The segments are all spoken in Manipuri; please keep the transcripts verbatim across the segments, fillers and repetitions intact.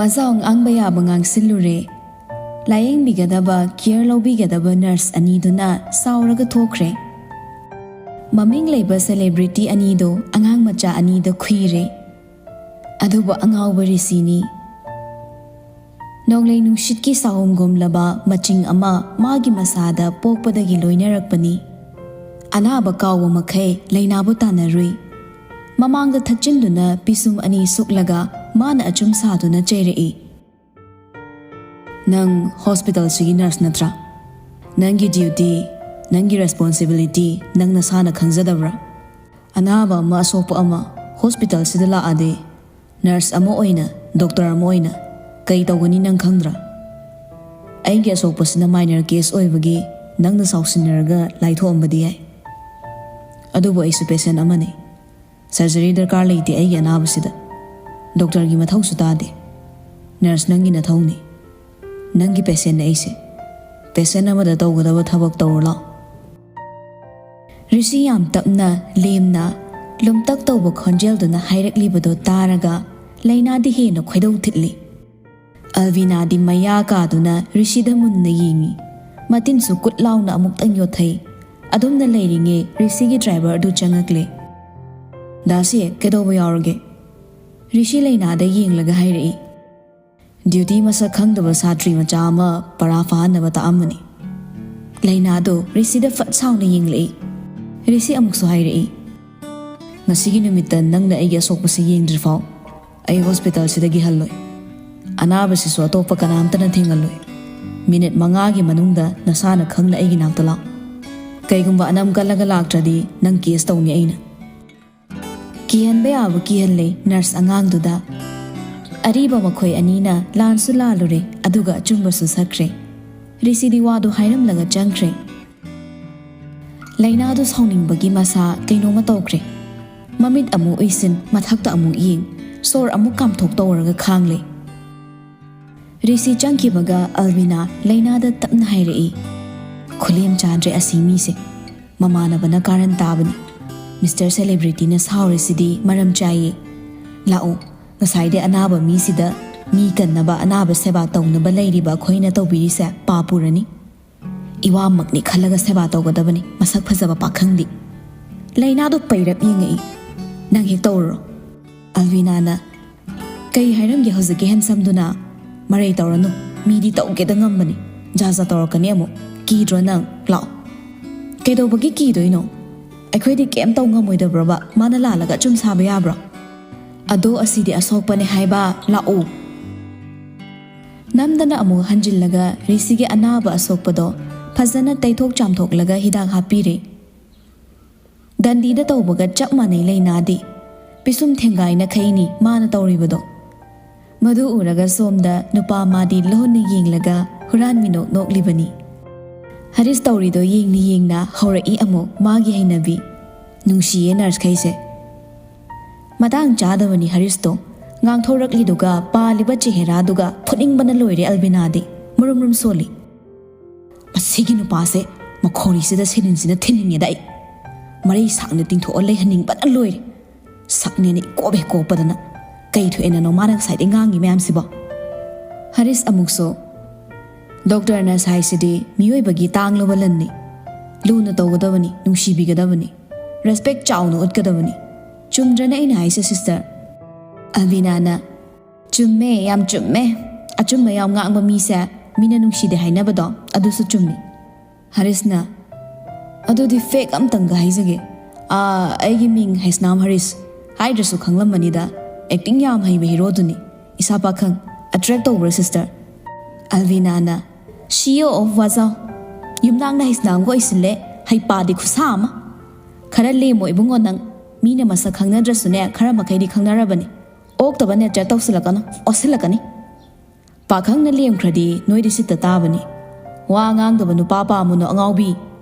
ꯃꯖꯥꯎ ꯉꯥꯡꯕ ꯌꯥꯕ ꯉꯥꯡꯁꯤꯜꯂꯨꯔꯦ꯫ ꯂꯥꯌꯦꯡꯕꯤꯒꯗꯕ, ꯀꯤꯌꯔ ꯂꯧꯕꯤꯒꯗꯕ ꯅꯔꯁ ꯑꯅꯤꯗꯨꯅ ꯁꯥꯎꯔꯒ ꯊꯣꯛꯈ꯭ꯔꯦ꯫ ꯃꯃꯤꯡ ꯂꯩꯕ ꯁꯦꯂꯦꯕ꯭ꯔꯤꯇꯤ ꯑꯅꯤꯗꯣ ꯑꯉꯥꯡ ꯃꯆꯥ ꯑꯅꯤꯗ ꯈꯨꯏꯔꯦ꯫ ꯑꯗꯨꯕꯨ ꯑꯉꯥꯎꯕ ꯔꯤꯁꯤꯅꯤ꯫ ꯅꯣꯡꯂꯩ ꯅꯨꯡꯁꯤꯠꯀꯤ ꯁꯥꯍꯨꯝꯒꯨꯝꯂꯕ ꯃꯆꯤꯡ ꯑꯃ ꯃꯥꯒꯤ ꯃꯁꯥꯗ ꯄꯣꯛꯄꯗꯒꯤ ꯂꯣꯏꯅꯔꯛꯄꯅꯤ꯫ ꯑꯅꯥꯕ ꯀꯥꯎꯕ ꯃꯈꯩ ꯂꯥꯏꯅꯥꯕꯨ ꯇꯥꯟꯅꯔꯨꯏ꯫ ꯃꯃꯥꯡꯗ ꯊꯛꯆꯤꯟꯗꯨꯅ ꯄꯤꯁꯨꯝ ꯑꯅꯤ ꯁꯨꯛꯂꯒ ꯃꯥꯅ ꯑꯆꯨꯝ ꯁꯥꯗꯨꯅ ꯆꯩꯔꯛꯏ꯫ "ꯅꯪ ꯍꯣꯁꯄꯤꯇꯥꯜꯁꯤꯒꯤ ꯅꯔꯁ ꯅꯠꯇ꯭ꯔꯥ? ꯅꯪꯒꯤ ꯗ꯭ꯌꯨꯇꯤ, ꯅꯪꯒꯤ ꯔꯦꯁꯄꯣꯟꯁꯤꯕꯤꯂꯤꯇꯤ ꯅꯪ ꯅꯁꯥꯅ ꯈꯪꯖꯗꯕ꯭ꯔꯥ? ꯑꯅꯥꯕ ꯑꯃ, ꯑꯁꯣꯛꯄ ꯑꯃ ꯍꯣꯁꯄꯤꯇꯥꯜꯁꯤꯗ ꯂꯥꯛꯑꯗꯤ, ꯅꯔꯁ ꯑꯃ ꯑꯣꯏꯅ, ꯗꯣꯛꯇꯔ ꯑꯃ ꯑꯣꯏꯅ ꯀꯩ ꯇꯧꯒꯅꯤ ꯅꯪ ꯈꯪꯗ꯭ꯔꯥ? ꯑꯩꯒꯤ ꯑꯁꯣꯛꯄꯁꯤꯅ ꯃꯥꯏꯅꯔ ꯀꯦꯁ ꯑꯣꯏꯕꯒꯤ ꯅꯪꯅ ꯁꯥꯎꯁꯤꯟꯅꯔꯒ ꯂꯥꯏꯊꯣꯛꯑꯝꯕꯗꯤ ꯌꯥꯏ꯫ ꯑꯗꯨꯕꯨ ꯑꯩꯁꯨ ꯄꯦꯁꯦꯟ ꯑꯃꯅꯤ꯫ ꯁꯔꯖꯔꯤ ꯗꯔꯀꯥꯔ ꯂꯩꯇꯦ ꯑꯩꯒꯤ ꯑꯅꯥꯕꯁꯤꯗ꯫ ꯗꯣꯛꯇꯔꯒꯤ ꯃꯊꯧꯁꯨ ꯇꯥꯗꯦ꯫ ꯅꯔꯁ ꯅꯪꯒꯤ ꯅꯊꯧꯅꯤ꯫ ꯅꯪꯒꯤ ꯄꯦꯁꯦꯟꯅꯦ ꯑꯩꯁꯦ꯫ ꯄꯦꯁꯦꯟ ꯑꯃꯗ ꯇꯧꯒꯗꯕ ꯊꯕꯛ ꯇꯧꯔꯣ ꯂꯥꯎ꯫" ꯔꯤꯁꯤ ꯌꯥꯝ ꯇꯞꯅ, ꯂꯦꯝꯅ, ꯂꯨꯝꯇꯛ ꯇꯧꯕ ꯈꯣꯟꯖꯦꯜꯗꯨꯅ ꯍꯥꯏꯔꯛꯂꯤꯕꯗꯣ ꯇꯥꯔꯒ ꯂꯥꯏꯅꯥꯗꯤ ꯍꯦꯟꯅ ꯈꯣꯏꯗꯧ ꯊꯤꯠꯂꯤ꯫ ꯑꯜꯕꯤꯅꯥꯗꯤ ꯃꯌꯥ ꯀꯥꯗꯨꯅ ꯔꯤꯁꯤꯗ ꯃꯨꯟꯅ ꯌꯦꯡꯉꯤ꯫ ꯃꯇꯤꯟꯁꯨ ꯀꯨꯠ ꯂꯥꯎꯅ ꯑꯃꯨꯛꯇꯪ ꯌꯣꯠꯊꯩ꯫ ꯑꯗꯨꯝꯅ ꯂꯩꯔꯤꯉꯩ ꯔꯤꯁꯤꯒꯤ ꯗ꯭ꯔꯥꯏꯚꯔ ꯑꯗꯨ ꯆꯪꯉꯛꯂꯦ꯫ "ꯗꯥꯁꯦ, ꯀꯩꯗꯧꯕ ꯌꯥꯎꯔꯒꯦ?" ꯔꯤꯁꯤ ꯂꯥꯏꯅꯥꯗ ꯌꯦꯡꯂꯒ ꯍꯥꯏꯔꯛꯏ꯫ "ꯗ꯭ꯌꯨꯇꯤ ꯃꯁꯛ ꯈꯪꯗꯕ ꯁꯥꯇ꯭ꯔꯤ ꯃꯆꯥ ꯑꯃ ꯄꯔꯥ ꯐꯥꯍꯟꯅꯕ ꯇꯥꯛꯑꯝꯕꯅꯤ꯫" ꯂꯥꯏꯅꯥꯗꯣ ꯔꯤꯁꯤꯗ ꯐꯠ ꯁꯥꯎꯅ ꯌꯦꯡꯂꯛꯏ꯫ ꯔꯤꯁꯤ ꯑꯃꯨꯛꯁꯨ ꯍꯥꯏꯔꯛꯏ, "ꯉꯁꯤꯒꯤ ꯅꯨꯃꯤꯠꯇ ꯅꯪꯅ ꯑꯩꯒꯤ ꯑꯁꯣꯛꯄꯁꯤ ꯌꯦꯡꯗ꯭ꯔꯤꯐꯥꯎ ꯑꯩ ꯍꯣꯁꯄꯤꯇꯥꯜꯁꯤꯗꯒꯤ ꯍꯜꯂꯣꯏ꯫ ꯑꯅꯥꯕꯁꯤꯁꯨ ꯑꯇꯣꯞꯄ ꯀꯅꯥꯝꯇꯅ ꯊꯦꯡꯍꯜꯂꯣꯏ꯫ ꯃꯤꯅꯤꯠ ꯃꯉꯥꯒꯤ ꯃꯅꯨꯡꯗ ꯅꯁꯥꯅ ꯈꯪꯅ ꯑꯩꯒꯤ ꯅꯥꯛꯇ ꯂꯥꯛ꯫ ꯀꯩꯒꯨꯝꯕ ꯑꯅꯝ ꯀꯜꯂꯒ ꯂꯥꯛꯇ꯭ꯔꯗꯤ ꯅꯪ ꯀꯦꯁ ꯇꯧꯅꯤ ꯑꯩꯅ꯫" ꯀꯤꯍꯟꯕ ꯌꯥꯕ ꯀꯤꯍꯜꯂꯦ ꯅꯔꯁ ꯑꯉꯥꯡꯗꯨꯗ꯫ ꯑꯔꯤꯕ ꯃꯈꯣꯏ ꯑꯅꯤꯅ ꯂꯥꯟꯁꯨ ꯂꯥꯜꯂꯨꯔꯦ, ꯑꯗꯨꯒ ꯑꯆꯨꯝꯕꯁꯨ ꯁꯛꯈ꯭ꯔꯦ꯫ ꯔꯤꯁꯤꯗꯤ ꯋꯥꯗꯨ ꯍꯥꯏꯔꯝꯂꯒ ꯆꯪꯈ꯭ꯔꯦ꯫ ꯂꯥꯏꯅꯥꯗꯨ ꯁꯥꯎꯅꯤꯡꯕꯒꯤ ꯃꯁꯥ ꯀꯩꯅꯣꯝꯃ ꯇꯧꯈ꯭ꯔꯦ꯫ ꯃꯃꯤꯠ ꯑꯃꯨꯛ ꯎꯏꯁꯤꯟ, ꯃꯊꯛꯇ ꯑꯃꯨꯛ ꯌꯦꯡ, ꯁꯣꯔ ꯑꯃꯨꯛ ꯀꯥꯝꯊꯣꯛ ꯇꯧꯔꯒ ꯈꯥꯡꯂꯦ꯫ ꯔꯤꯁꯤ ꯆꯪꯈꯤꯕꯒ ꯑꯜꯕꯤꯅꯥ ꯂꯥꯏꯅꯥꯗ ꯇꯞꯅ ꯍꯥꯏꯔꯛꯏ, "ꯈꯨꯂꯦꯝ ꯆꯥꯗ꯭ꯔꯦ ꯑꯁꯤ ꯃꯤꯁꯦ꯫ ꯃꯃꯥꯟꯅꯕꯅ ꯀꯥꯔꯟ ꯇꯥꯕꯅꯤ꯫ ꯃꯤꯁꯇꯔ ꯁꯦꯂꯦꯕ꯭ꯔꯤꯇꯤꯅ ꯁꯥꯎꯔꯤꯁꯤꯗꯤ ꯃꯔꯝ ꯆꯥꯏꯌꯦ꯫ ꯂꯥꯛꯑꯣ, ꯉꯁꯥꯏꯗꯩ ꯑꯅꯥꯕ ꯃꯤꯁꯤꯗ ꯃꯤ ꯀꯟꯅꯕ ꯑꯅꯥꯕ ꯁꯦꯕꯥ ꯇꯧꯅꯕ ꯂꯩꯔꯤꯕ ꯑꯩꯈꯣꯏꯅ ꯇꯧꯕꯤꯔꯤꯁꯦ ꯄꯥ ꯄꯨꯔꯅꯤ꯫ ꯏꯋꯥꯃꯛꯅꯤ ꯈꯜꯂꯒ ꯁꯦꯕꯥ ꯇꯧꯒꯗꯕꯅꯤ, ꯃꯁꯛ ꯐꯖꯕ ꯄꯥꯈꯪꯗꯤ꯫ ꯂꯥꯏꯅꯥꯗꯣ ꯄꯩꯔꯞ ꯌꯦꯡꯉꯛꯏ꯫ ꯅꯪ ꯍꯦꯛ ꯇꯧꯔꯨꯔꯣ꯫ ꯑꯜꯕꯤꯅꯥꯅ, "ꯀꯩ ꯍꯥꯏꯔꯝꯒꯦ ꯍꯧꯖꯤꯛꯀꯤ ꯍꯦꯟꯁꯝꯗꯨꯅ? ꯃꯔꯩ ꯇꯧꯔꯅꯨ, ꯃꯤꯗꯤ ꯇꯧꯒꯦꯗ ꯉꯝꯕꯅꯤ꯫ ꯖꯥ ꯖꯥ ꯇꯧꯔꯛꯀꯅꯤ ꯑꯃꯨꯛ꯫ ꯀꯤꯗ꯭ꯔꯣ ꯅꯪ? ꯂꯥꯛꯑꯣ꯫" "ꯀꯩꯗꯧꯕꯒꯤ ꯀꯤꯗꯣꯏꯅꯣ? ꯑꯩꯈꯣꯏꯗꯤ ꯀꯩꯝ ꯇꯧ ꯉꯝꯃꯣꯏꯗꯕ꯭ꯔꯣꯕ? ꯃꯥꯅ ꯂꯥꯜꯂꯒ ꯑꯆꯨꯝ ꯁꯥꯕ ꯌꯥꯕ꯭ꯔꯣ?" "ꯑꯗꯣ ꯑꯁꯤꯗꯤ ꯑꯁꯣꯛꯄꯅꯦ ꯍꯥꯏꯕ꯫ ꯂꯥꯛꯑꯣ꯫" ꯅꯝꯗꯅ ꯑꯃꯨꯛ ꯍꯟꯖꯤꯜꯂꯒ ꯔꯤꯁꯤꯒꯤ ꯑꯅꯥꯕ ꯑꯁꯣꯛꯄꯗꯣ ꯐꯖꯅ ꯇꯩꯊꯣꯛ ꯆꯥꯝꯊꯣꯛꯂꯒ ꯍꯤꯗꯥꯛ ꯍꯥꯞꯄꯤꯔꯦ꯫ ꯗꯟꯗꯤꯗ ꯇꯧꯕꯒ ꯆꯞ ꯃꯥꯟꯅꯩ ꯂꯥꯏꯅꯥꯗꯤ꯫ ꯄꯤꯁꯨꯝ ꯊꯦꯡꯒꯥꯏꯅ ꯈꯩꯅꯤ ꯃꯥꯅ ꯇꯧꯔꯤꯕꯗꯣ꯫ ꯃꯗꯨ ꯎꯔꯒ ꯁꯣꯝꯗ ꯅꯨꯄꯥ ꯃꯥꯗꯤ ꯂꯣꯟꯅ ꯌꯦꯡꯂꯒ ꯍꯨꯔꯥꯟ ꯃꯤꯅꯣꯛ ꯅꯣꯛꯂꯤꯕꯅꯤ꯫ ꯍꯔꯤꯁ ꯇꯧꯔꯤꯗꯣ ꯌꯦꯡꯅ ꯌꯦꯡꯅ ꯍꯧꯔꯛꯏ ꯑꯃꯨꯛ ꯃꯥꯒꯤ ꯍꯩꯅꯕꯤ꯫ ꯅꯨꯡꯁꯤꯌꯦ ꯅꯔꯁꯈꯩꯁꯦ꯫ ꯃꯇꯥꯡ ꯆꯥꯗꯕꯅꯤ ꯍꯔꯤꯁꯇꯣ꯫ ꯉꯥꯡꯊꯣꯔꯛꯂꯤꯗꯨꯒ ꯄꯥꯜꯂꯤꯕ ꯆꯦꯍꯦꯔꯥꯗꯨꯒ ꯐꯨꯅꯤꯡꯕꯅ ꯂꯣꯏꯔꯦ ꯑꯜꯕꯤꯅꯥꯗꯤ꯫ ꯃꯔꯨꯝ ꯔꯨꯝ ꯁꯣꯜꯂꯤ꯫ "ꯃꯁꯤꯒꯤ ꯅꯨꯄꯥꯁꯦ ꯃꯈꯣꯔꯤꯁꯤꯗ ꯁꯤꯔꯤꯟꯁꯤꯅ ꯊꯤꯟꯅꯤꯡꯉꯦꯗ ꯑꯩ꯫ ꯃꯔꯩ ꯁꯥꯡꯅ ꯇꯤꯡꯊꯣꯛꯑ ꯂꯩꯍꯟꯅꯤꯡꯕꯅ ꯂꯣꯏꯔꯦ꯫ ꯁꯛꯅꯦꯅ ꯏꯀꯣꯞ ꯍꯦꯛ ꯀꯣꯞꯄꯗꯅ꯫ ꯀꯩ ꯊꯣꯛꯑꯦꯅꯅꯣ ꯃꯥꯅ ꯉꯁꯥꯏꯗꯩ ꯉꯥꯡꯉꯤ ꯃꯌꯥꯝꯁꯤꯕꯣ?" ꯍꯔꯤꯁ ꯑꯃꯨꯛꯁꯨ, "ꯗꯣꯛꯇꯔ ꯅꯔꯁ ꯍꯥꯏꯁꯤꯗꯤ ꯃꯤꯑꯣꯏꯕꯒꯤ ꯇꯥꯡꯂꯕ ꯂꯟꯅꯤ꯫ ꯂꯨꯅ ꯇꯧꯒꯗꯕꯅꯤ, ꯅꯨꯡꯁꯤꯕꯤꯒꯗꯕꯅꯤ, ꯔꯦꯁꯄꯦꯛ ꯆꯥꯎꯅ ꯎꯠꯀꯗꯕꯅꯤ꯫ ꯆꯨꯝꯗ꯭ꯔꯅꯦ ꯑꯩꯅ ꯍꯥꯏꯁꯦ, ꯁꯤꯁꯇꯔ?" ꯑꯜꯕꯤꯅꯥꯅ, "ꯆꯨꯝꯃꯦ, ꯌꯥꯝ ꯆꯨꯝꯃꯦ꯫ ꯑꯆꯨꯝꯕ ꯌꯥꯝ ꯉꯥꯡꯕ ꯃꯤꯁꯦ ꯃꯤꯅ ꯅꯨꯡꯁꯤꯗꯦ ꯍꯥꯏꯅꯕꯗꯣ ꯑꯗꯨꯁꯨ ꯆꯨꯝꯃꯤ꯫" ꯍꯔꯤꯁꯅ, "ꯑꯗꯨꯗꯤ ꯐꯦꯛ ꯑꯝꯇꯪꯒ ꯍꯥꯏꯖꯒꯦ꯫ ꯑꯥ, ꯑꯩꯒꯤ ꯃꯤꯡ ꯍꯩꯁꯅꯥꯝ ꯍꯔꯤꯁ꯫ ꯍꯥꯏꯗ꯭ꯔꯁꯨ ꯈꯪꯂꯝꯃꯅꯤꯗ, ꯑꯦꯛꯇꯤꯡ ꯌꯥꯝ ꯍꯩꯕ ꯍꯤꯔꯣꯗꯨꯅꯤ꯫ ꯏꯁꯥ ꯄꯥꯈꯪ ꯑꯦꯇ꯭ꯔꯦꯛ ꯇꯧꯕ꯭ꯔꯥ, ꯁꯤꯁꯇꯔ?" ꯑꯜꯕꯤꯅꯥꯅ, "ꯁꯤꯌꯣ ꯑꯣꯐ ꯋꯥꯖꯥꯎ꯫ ꯌꯨꯝꯅꯥꯛꯅ ꯍꯩꯁꯅꯥꯝꯒ ꯑꯣꯏꯁꯤꯜꯂꯦ, ꯍꯩꯄꯥꯗꯤ ꯈꯨꯁꯥ ꯑꯃ꯫ ꯈꯔ ꯂꯦꯝꯃꯣ ꯏꯕꯨꯡꯉꯣ ꯅꯪ꯫ ꯃꯤꯅ ꯃꯁꯛ ꯈꯪꯅꯗ꯭ꯔꯁꯨꯅꯦ, ꯈꯔ ꯃꯈꯩꯗꯤ ꯈꯪꯅꯔꯕꯅꯤ꯫ ꯑꯣꯛꯇꯕ ꯅꯦꯆꯔ ꯇꯧꯁꯤꯜꯂꯛꯀꯅꯨ, ꯑꯣꯠꯁꯤꯜꯂꯛꯀꯅꯤ꯫ ꯄꯥꯈꯪꯅ ꯂꯦꯝꯈ꯭ꯔꯗꯤ ꯅꯣꯏꯗꯤ ꯁꯤꯠꯇ ꯇꯥꯕꯅꯤ꯫ ꯋꯥ ꯉꯥꯡꯗꯕ ꯅꯨꯄꯥ ꯄꯥꯝꯃꯨꯅꯨ ꯑꯉꯥꯎꯕꯤ꯫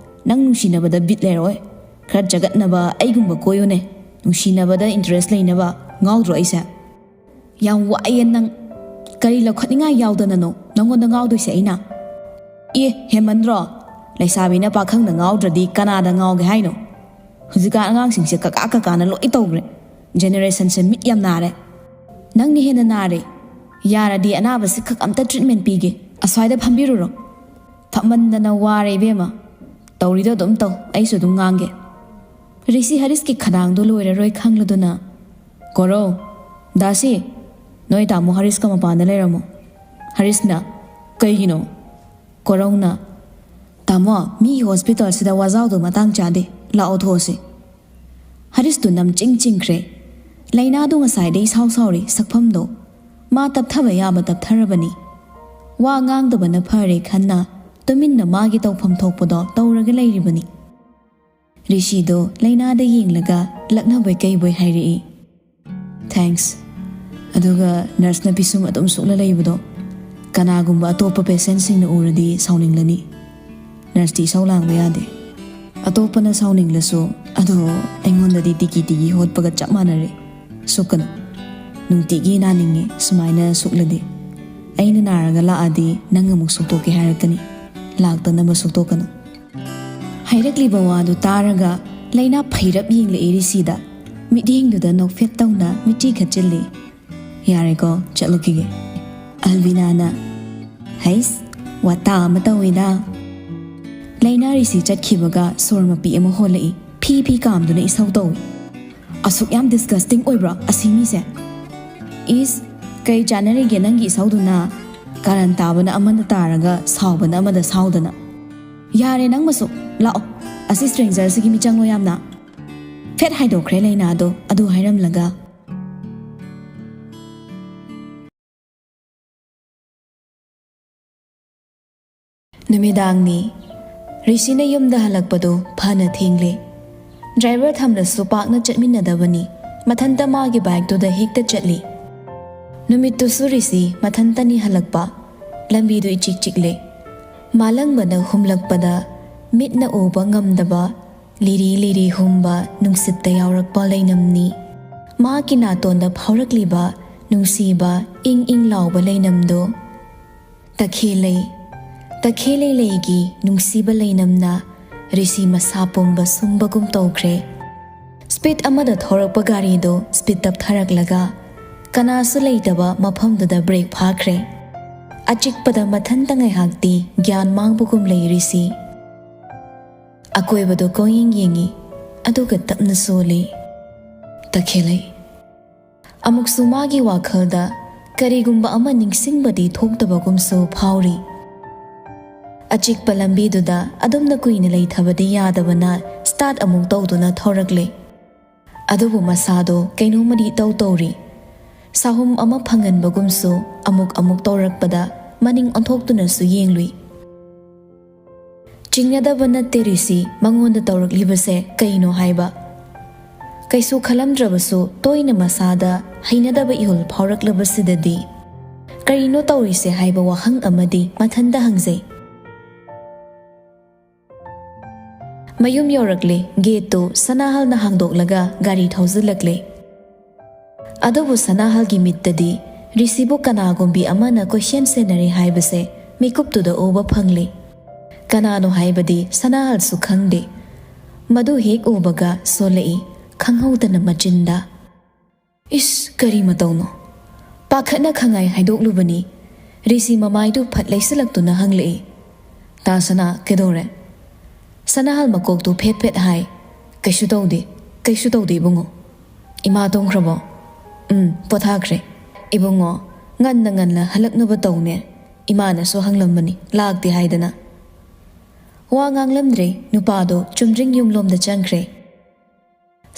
ꯅꯪ ꯅꯨꯡꯁꯤꯅꯕꯗ ꯕꯤꯠ ꯂꯩꯔꯣꯏ꯫ ꯈꯔ ꯆꯒꯠꯅꯕ ꯑꯩꯒꯨꯝꯕ ꯀꯣꯏꯌꯨꯅꯦ꯫ ꯅꯨꯡꯁꯤꯅꯕꯗ ꯏꯟꯇꯔꯦꯁ ꯂꯩꯅꯕ꯫ ꯉꯥꯎꯗ꯭ꯔꯣ ꯑꯩꯁꯦ?" "ꯌꯥꯝ ꯋꯥꯏꯌꯦ ꯅꯪ꯫ ꯀꯔꯤ ꯂꯧꯈꯠꯅꯤꯡꯉꯥꯏ ꯌꯥꯎꯗꯅꯅꯣ ꯅꯪꯉꯣꯟꯗ ꯉꯥꯎꯗꯣꯏꯁꯦ ꯑꯩꯅ?" "ꯑꯦ, ꯍꯦꯟꯃꯟꯗ꯭ꯔꯣ? ꯂꯩꯁꯥꯕꯤꯅ ꯄꯥꯈꯪꯗ ꯉꯥꯎꯗ꯭ꯔꯗꯤ ꯀꯅꯥꯗ ꯉꯥꯎꯒꯦ ꯍꯥꯏꯅꯣ? ꯍꯧꯖꯤꯛꯀꯥꯟ ꯑꯉꯥꯡꯁꯤꯡꯁꯦ ꯀꯀꯥ ꯀꯀꯥꯅ ꯂꯣꯏ ꯇꯧꯈ꯭ꯔꯦ꯫ ꯖꯦꯅꯦꯔꯦꯁꯟꯁꯦ ꯃꯤꯠ ꯌꯥꯝ ꯅꯥꯔꯦ꯫" "ꯅꯪꯅ ꯍꯦꯟꯅ ꯅꯥꯔꯦ꯫ ꯌꯥꯔꯗꯤ ꯑꯅꯥꯕꯁꯤ ꯈꯛ ꯑꯝꯇ ꯇ꯭ꯔꯤꯠꯃꯦꯟ ꯄꯤꯒꯦ꯫ ꯑꯁ꯭ꯋꯥꯏꯗ ꯐꯝꯕꯤꯔꯨꯔꯣ꯫ ꯐꯝꯃꯟꯗꯅ ꯋꯥꯔꯦ ꯏꯕꯦꯝꯃ꯫ ꯇꯧꯔꯤꯗꯣ ꯑꯗꯨꯝ ꯇꯧ, ꯑꯩꯁꯨ ꯑꯗꯨꯝ ꯉꯥꯡꯒꯦ꯫ ꯔꯤꯁꯤ ꯍꯔꯤꯁꯀꯤ ꯈꯗꯥꯡꯗꯣ ꯂꯣꯏꯔꯔꯣꯏ ꯈꯪꯂꯗꯨꯅ, "ꯀꯣꯔꯧ, ꯗꯥꯁꯤ, ꯅꯣꯏ ꯇꯥꯃꯣ ꯍꯔꯤꯁꯀ ꯃꯄꯥꯟꯗ ꯂꯩꯔꯝꯃꯣ꯫" ꯍꯔꯤꯁꯅ, "ꯀꯩꯒꯤꯅꯣ?" ꯀꯣꯔꯧꯅ, "ꯇꯥꯃꯣ, ꯃꯤꯒꯤ ꯍꯣꯁꯄꯤꯇꯥꯜꯁꯤꯗ ꯋꯥꯖꯥꯎꯗꯣ ꯃꯇꯥꯡ ꯆꯥꯗꯦ, ꯂꯥꯛꯑꯣ ꯊꯣꯛꯑꯁꯤ꯫" ꯍꯔꯤꯁꯇꯨ ꯅꯝꯆꯤꯡ ꯆꯤꯡꯈ꯭ꯔꯦ꯫ ꯂꯩꯅꯥꯗꯨ ꯉꯁꯥꯏꯗꯩ ꯏꯁꯥꯎ ꯁꯥꯎꯔꯤ, ꯁꯛꯐꯝꯗꯣ꯫ ꯃꯥ ꯇꯞꯊꯕ ꯌꯥꯕ ꯇꯞꯊꯔꯕꯅꯤ꯫ ꯋꯥ ꯉꯥꯡꯗꯕꯅ ꯐꯔꯦ ꯈꯟꯅ ꯇꯨꯃꯤꯟꯅ ꯃꯥꯒꯤ ꯇꯧꯐꯝ ꯊꯣꯛꯄꯗꯣ ꯇꯧꯔꯒ ꯂꯩꯔꯤꯕꯅꯤ꯫ ꯔꯤꯁꯤꯗꯣ ꯂꯩꯅꯥꯗ ꯌꯦꯡꯂꯒ ꯂꯛꯅꯕꯣꯏ ꯀꯩꯕꯣꯏ ꯍꯥꯏꯔꯛꯏ, "ꯊꯦꯡꯛꯁ꯫ ꯑꯗꯨꯒ ꯅꯔꯁꯅ ꯄꯤꯁꯨꯝ ꯑꯗꯨꯝ ꯁꯨꯛꯂ ꯂꯩꯕꯗꯣ, ꯀꯅꯥꯒꯨꯝꯕ ꯑꯇꯣꯞꯄ ꯄꯦꯁꯦꯟꯁꯤꯡꯅ ꯎꯔꯗꯤ ꯁꯥꯎꯅꯤꯡꯂꯅꯤ꯫ ꯅꯔꯁꯇꯤ ꯏꯁꯧ ꯂꯥꯡꯕ ꯌꯥꯗꯦ꯫ ꯑꯇꯣꯞꯄꯅ ꯁꯥꯎꯅꯤꯡꯂꯁꯨ, ꯑꯗꯣ ꯑꯩꯉꯣꯟꯗꯗꯤ ꯇꯤꯀꯤ ꯇꯤꯀꯤ ꯍꯣꯠꯄꯒ ꯆꯞ ꯃꯥꯟꯅꯔꯦ꯫ ꯁꯨꯛꯀꯅꯨ꯫ ꯅꯨꯡꯇꯤꯒꯤ ꯅꯥꯅꯤꯡꯉꯦ ꯁꯨꯃꯥꯏꯅ ꯁꯨꯛꯂꯗꯤ꯫ ꯑꯩꯅ ꯅꯥꯔꯒ ꯂꯥꯛꯑꯗꯤ ꯅꯪ ꯑꯃꯨꯛ ꯁꯨꯛꯇꯣꯛꯀꯦ ꯍꯥꯏꯔꯛꯀꯅꯤ꯫ ꯂꯥꯛꯇꯅꯕ ꯁꯨꯛꯇꯣꯛꯀꯅꯨ꯫" ꯍꯥꯏꯔꯛꯂꯤꯕ ꯋꯥꯗꯨ ꯇꯥꯔꯒ ꯂꯩꯅꯥ ꯐꯩꯔꯞ ꯌꯦꯡꯂꯛꯏ ꯔꯤꯁꯤꯗ꯫ ꯃꯤꯠꯌꯦꯡꯗꯨꯗ ꯅꯣꯛꯐꯦꯠ ꯇꯧꯅ ꯃꯤꯠꯆꯤ ꯈꯠꯆꯤꯜꯂꯤ꯫ "ꯌꯥꯔꯦꯀꯣ, ꯆꯠꯂꯨꯈꯤꯒꯦ꯫" ꯑꯜꯕꯤꯅꯥꯅ, "ꯍꯩꯁ, ꯋꯥꯇꯥ ꯑꯃ ꯇꯧꯋꯤꯗ꯫" ꯂꯩꯅꯥ ꯔꯤꯁꯤ ꯆꯠꯈꯤꯕꯒ ꯁꯣꯔ ꯃꯄꯤ ꯑꯃ ꯍꯣꯜꯂꯛꯏ꯫ ꯐꯤ ꯐꯤ ꯀꯥꯝꯗꯨꯅ ꯏꯁꯧ ꯇꯧꯏ꯫ "ꯑꯁꯨꯛ ꯌꯥꯝ ꯗꯤꯁꯒꯁꯇꯤꯡ ꯑꯣꯏꯕ꯭ꯔꯣ ꯑꯁꯤ ꯃꯤꯁꯦ? ꯏꯁ, ꯀꯩ ꯆꯥꯅꯔꯤꯒꯦ ꯅꯪꯒꯤ ꯏꯁꯧꯗꯨꯅ? ꯀꯥꯔꯟ ꯇꯥꯕꯅ ꯑꯃꯅ ꯇꯥꯔꯒ ꯁꯥꯎꯕꯅ ꯑꯃꯗ ꯁꯥꯎꯗꯅ꯫ ꯌꯥꯔꯦ ꯅꯪ ꯃꯁꯨ, ꯂꯥꯛꯑꯣ, ꯑꯁꯤ ꯁ꯭ꯇ꯭ꯔꯦꯡꯖꯔꯁꯤꯒꯤ ꯃꯤꯆꯪꯂꯣ ꯌꯥꯝꯅ?" ꯐꯦꯠ ꯍꯥꯏꯗꯣꯛꯈ꯭ꯔꯦ ꯂꯩꯅꯥꯗꯣ ꯑꯗꯨ ꯍꯥꯏꯔꯝꯂꯒ꯫ ꯅꯨꯃꯤꯗꯥꯡꯅꯤ꯫ ꯔꯤꯁꯤꯅ ꯌꯨꯝꯗ ꯍꯜꯂꯛꯄꯗꯨ ꯐꯅ ꯊꯦꯡꯂꯦ꯫ ꯗ꯭ꯔꯥꯏꯚꯔ ꯊꯝꯂꯁꯨ ꯄꯥꯛꯅ ꯆꯠꯃꯤꯟꯅꯗꯕꯅꯤ, ꯃꯊꯟꯇ ꯃꯥꯒꯤ ꯕꯥꯏꯛꯇꯨꯗ ꯍꯦꯛꯇ ꯆꯠꯂꯤ꯫ ꯅꯨꯃꯤꯠꯇꯨꯁꯨ ꯔꯤꯁꯤ ꯃꯊꯟꯇꯅꯤ ꯍꯜꯂꯛꯄ꯫ ꯂꯝꯕꯤꯗꯨ ꯏꯆꯤꯛ ꯆꯤꯛꯂꯦ꯫ ꯃꯥꯂꯪꯕꯅ ꯍꯨꯝꯂꯛꯄꯗ ꯃꯤꯠꯅ ꯎꯕ ꯉꯝꯗꯕ ꯂꯤꯔꯤ ꯂꯤꯔꯤ ꯍꯨꯝꯕ ꯅꯨꯡꯁꯤꯠꯇ ꯌꯥꯎꯔꯛꯄ ꯂꯩꯅꯝꯅꯤ꯫ ꯃꯍꯥꯛꯀꯤ ꯅꯥꯇꯣꯟꯗ ꯐꯥꯎꯔꯛꯂꯤꯕ ꯅꯨꯡꯁꯤꯕ ꯏꯪ ꯏꯪ ꯂꯥꯎꯕ ꯂꯩꯅꯝꯗꯨ ꯇꯈꯦꯜꯂꯩ, ꯇꯈꯦꯜꯂꯩ ꯂꯩꯒꯤ ꯅꯨꯡꯁꯤꯕ ꯂꯩꯅꯝꯅ ꯔꯤꯁꯤ ꯃꯁꯥ ꯄꯨꯝꯕ ꯁꯨꯝꯕꯒꯨꯝ ꯇꯧꯈ꯭ꯔꯦ꯫ ꯁ꯭ꯄꯤꯗ ꯑꯃꯗ ꯊꯧꯔꯛꯄ ꯒꯥꯔꯤꯗꯨ ꯁ꯭ꯄꯤꯗ ꯇꯞꯊꯔꯛꯂꯒ ꯀꯅꯥꯁꯨ ꯂꯩꯇꯕ ꯃꯐꯝꯗꯨꯗ ꯕ꯭ꯔꯦꯛ ꯐꯥꯈ꯭ꯔꯦ꯫ ꯑꯆꯤꯛꯄꯗ ꯃꯊꯟꯇ ꯉꯥꯏꯍꯥꯛꯇꯤ ꯒ꯭ꯌꯥꯟ ꯃꯥꯡꯕꯒꯨꯝ ꯂꯩ ꯔꯤꯁꯤ꯫ ꯑꯀꯣꯏꯕꯗꯣ ꯀꯣꯏꯌꯦꯡ ꯌꯦꯡꯉꯤ, ꯑꯗꯨꯒ ꯇꯞꯅ ꯁꯣꯜꯂꯤ꯫ ꯇꯈꯦꯜꯂꯩ꯫ ꯑꯃꯨꯛꯁꯨ ꯃꯥꯒꯤ ꯋꯥꯈꯜꯗ ꯀꯔꯤꯒꯨꯝꯕ ꯑꯃ ꯅꯤꯡꯁꯤꯡꯕꯗꯤ ꯊꯣꯛꯇꯕꯒꯨꯝꯁꯨ ꯐꯥꯎꯔꯤ꯫ ꯑꯆꯤꯛꯄ ꯂꯝꯕꯤꯗꯨꯗ ꯑꯗꯨꯝꯅ ꯀꯨꯏꯅ ꯂꯩꯊꯕꯗꯤ ꯌꯥꯗꯕꯅ ꯁ꯭ꯇꯥꯔꯠ ꯑꯃꯨꯛ ꯇꯧꯗꯨꯅ ꯊꯧꯔꯛꯂꯦ꯫ ꯑꯗꯨꯕꯨ ꯃꯁꯥꯗꯣ ꯀꯩꯅꯣꯝꯃꯗꯤ ꯏꯇꯧ ꯇꯧꯔꯤ꯫ ꯁꯥꯍꯨꯝ ꯑꯃ ꯐꯪꯍꯟꯕꯒꯨꯝꯁꯨ ꯑꯃꯨꯛ ꯑꯃꯨꯛ ꯇꯧꯔꯛꯄꯗ ꯃꯅꯤꯡ ꯑꯣꯟꯊꯣꯛꯇꯨꯅꯁꯨ ꯌꯦꯡꯂꯨꯏ꯫ ꯆꯤꯡꯅꯗꯕ ꯅꯠꯇꯦ ꯔꯤꯁꯤ, ꯃꯉꯣꯟꯗ ꯇꯧꯔꯛꯂꯤꯕꯁꯦ ꯀꯩꯅꯣ ꯍꯥꯏꯕ꯫ ꯀꯩꯁꯨ ꯈꯜꯂꯝꯗ꯭ꯔꯕꯁꯨ ꯇꯣꯏꯅ ꯃꯁꯥꯗ ꯍꯩꯅꯗꯕ ꯏꯍꯨꯜ ꯐꯥꯎꯔꯛꯂꯕꯁꯤꯗꯗꯤ ꯀꯔꯤꯅꯣ ꯇꯧꯔꯤꯁꯦ ꯍꯥꯏꯕ ꯋꯥꯍꯪ ꯑꯃꯗꯤ ꯃꯊꯟꯇ ꯍꯪꯖꯩ꯫ ꯃꯌꯨꯝ ꯌꯧꯔꯛꯂꯦ꯫ ꯒꯦꯠꯇꯨ ꯁꯅꯥꯍꯜꯅ ꯍꯥꯡꯗꯣꯛꯂꯒ ꯒꯥꯔꯤ ꯊꯧꯖꯤꯜꯂꯛꯂꯦ꯫ ꯑꯗꯨꯕꯨ ꯁꯅꯥꯍꯜꯒꯤ ꯃꯤꯠꯇꯗꯤ ꯔꯤꯁꯤꯕꯨ ꯀꯅꯥꯒꯨꯝꯕꯤ ꯑꯃꯅ ꯀꯣꯏꯁꯦꯟ ꯁꯦꯟꯅꯔꯤ ꯍꯥꯏꯕꯁꯦ ꯃꯤꯀꯨꯞꯇꯨꯗ ꯎꯕ ꯐꯪꯂꯦ꯫ ꯀꯅꯥꯅꯣ ꯍꯥꯏꯕꯗꯤ ꯁꯅꯥꯍꯜꯁꯨ ꯈꯪꯗꯦ꯫ ꯃꯗꯨ ꯍꯦꯛ ꯎꯕꯒ ꯁꯣꯜꯂꯛꯏ, ꯈꯪꯍꯧꯗꯅ ꯃꯆꯤꯟꯗ꯫ "ꯏꯁ, ꯀꯔꯤ ꯃꯇꯧꯅꯣ?" ꯄꯥꯈꯠꯅ ꯈꯪꯉꯥꯏ ꯍꯥꯏꯗꯣꯛꯂꯨꯕꯅꯤ꯫ ꯔꯤꯁꯤ ꯃꯃꯥꯏꯗꯨ ꯐꯠ ꯂꯩꯁꯤꯜꯂꯛꯇꯨꯅ ꯍꯪꯂꯛꯏ꯫ "ꯇꯥ ꯁꯅꯥ, ꯀꯩꯗꯧꯔꯦ?" ꯁꯅꯥꯍꯜ ꯃꯀꯣꯛꯇꯨ ꯐꯦꯠ ꯐꯦꯠ ꯍꯥꯏ꯫ "ꯀꯩꯁꯨ ꯇꯧꯗꯦ, ꯀꯩꯁꯨ ꯇꯧꯗꯦ ꯏꯕꯨꯡꯉꯣ꯫ ꯏꯃꯥ ꯇꯨꯝꯈ꯭ꯔꯕꯣ?" "ꯎꯝ, ꯄꯣꯊꯥꯈ꯭ꯔꯦ꯫ ꯏꯕꯨꯡꯉꯣ, ꯉꯟꯅ ꯉꯟꯅ ꯍꯜꯂꯛꯅꯕ ꯇꯧꯅꯦ꯫ ꯏꯃꯥꯅꯁꯨ ꯍꯪꯂꯝꯕꯅꯤ, ꯂꯥꯛꯇꯦ ꯍꯥꯏꯗꯅ꯫" ꯋꯥ ꯉꯥꯡꯂꯝꯗ꯭ꯔꯦ꯫ ꯅꯨꯄꯥꯗꯣ ꯆꯨꯝꯗ꯭ꯔꯤꯡ ꯌꯨꯝꯂꯣꯝꯗ ꯆꯪꯈ꯭ꯔꯦ꯫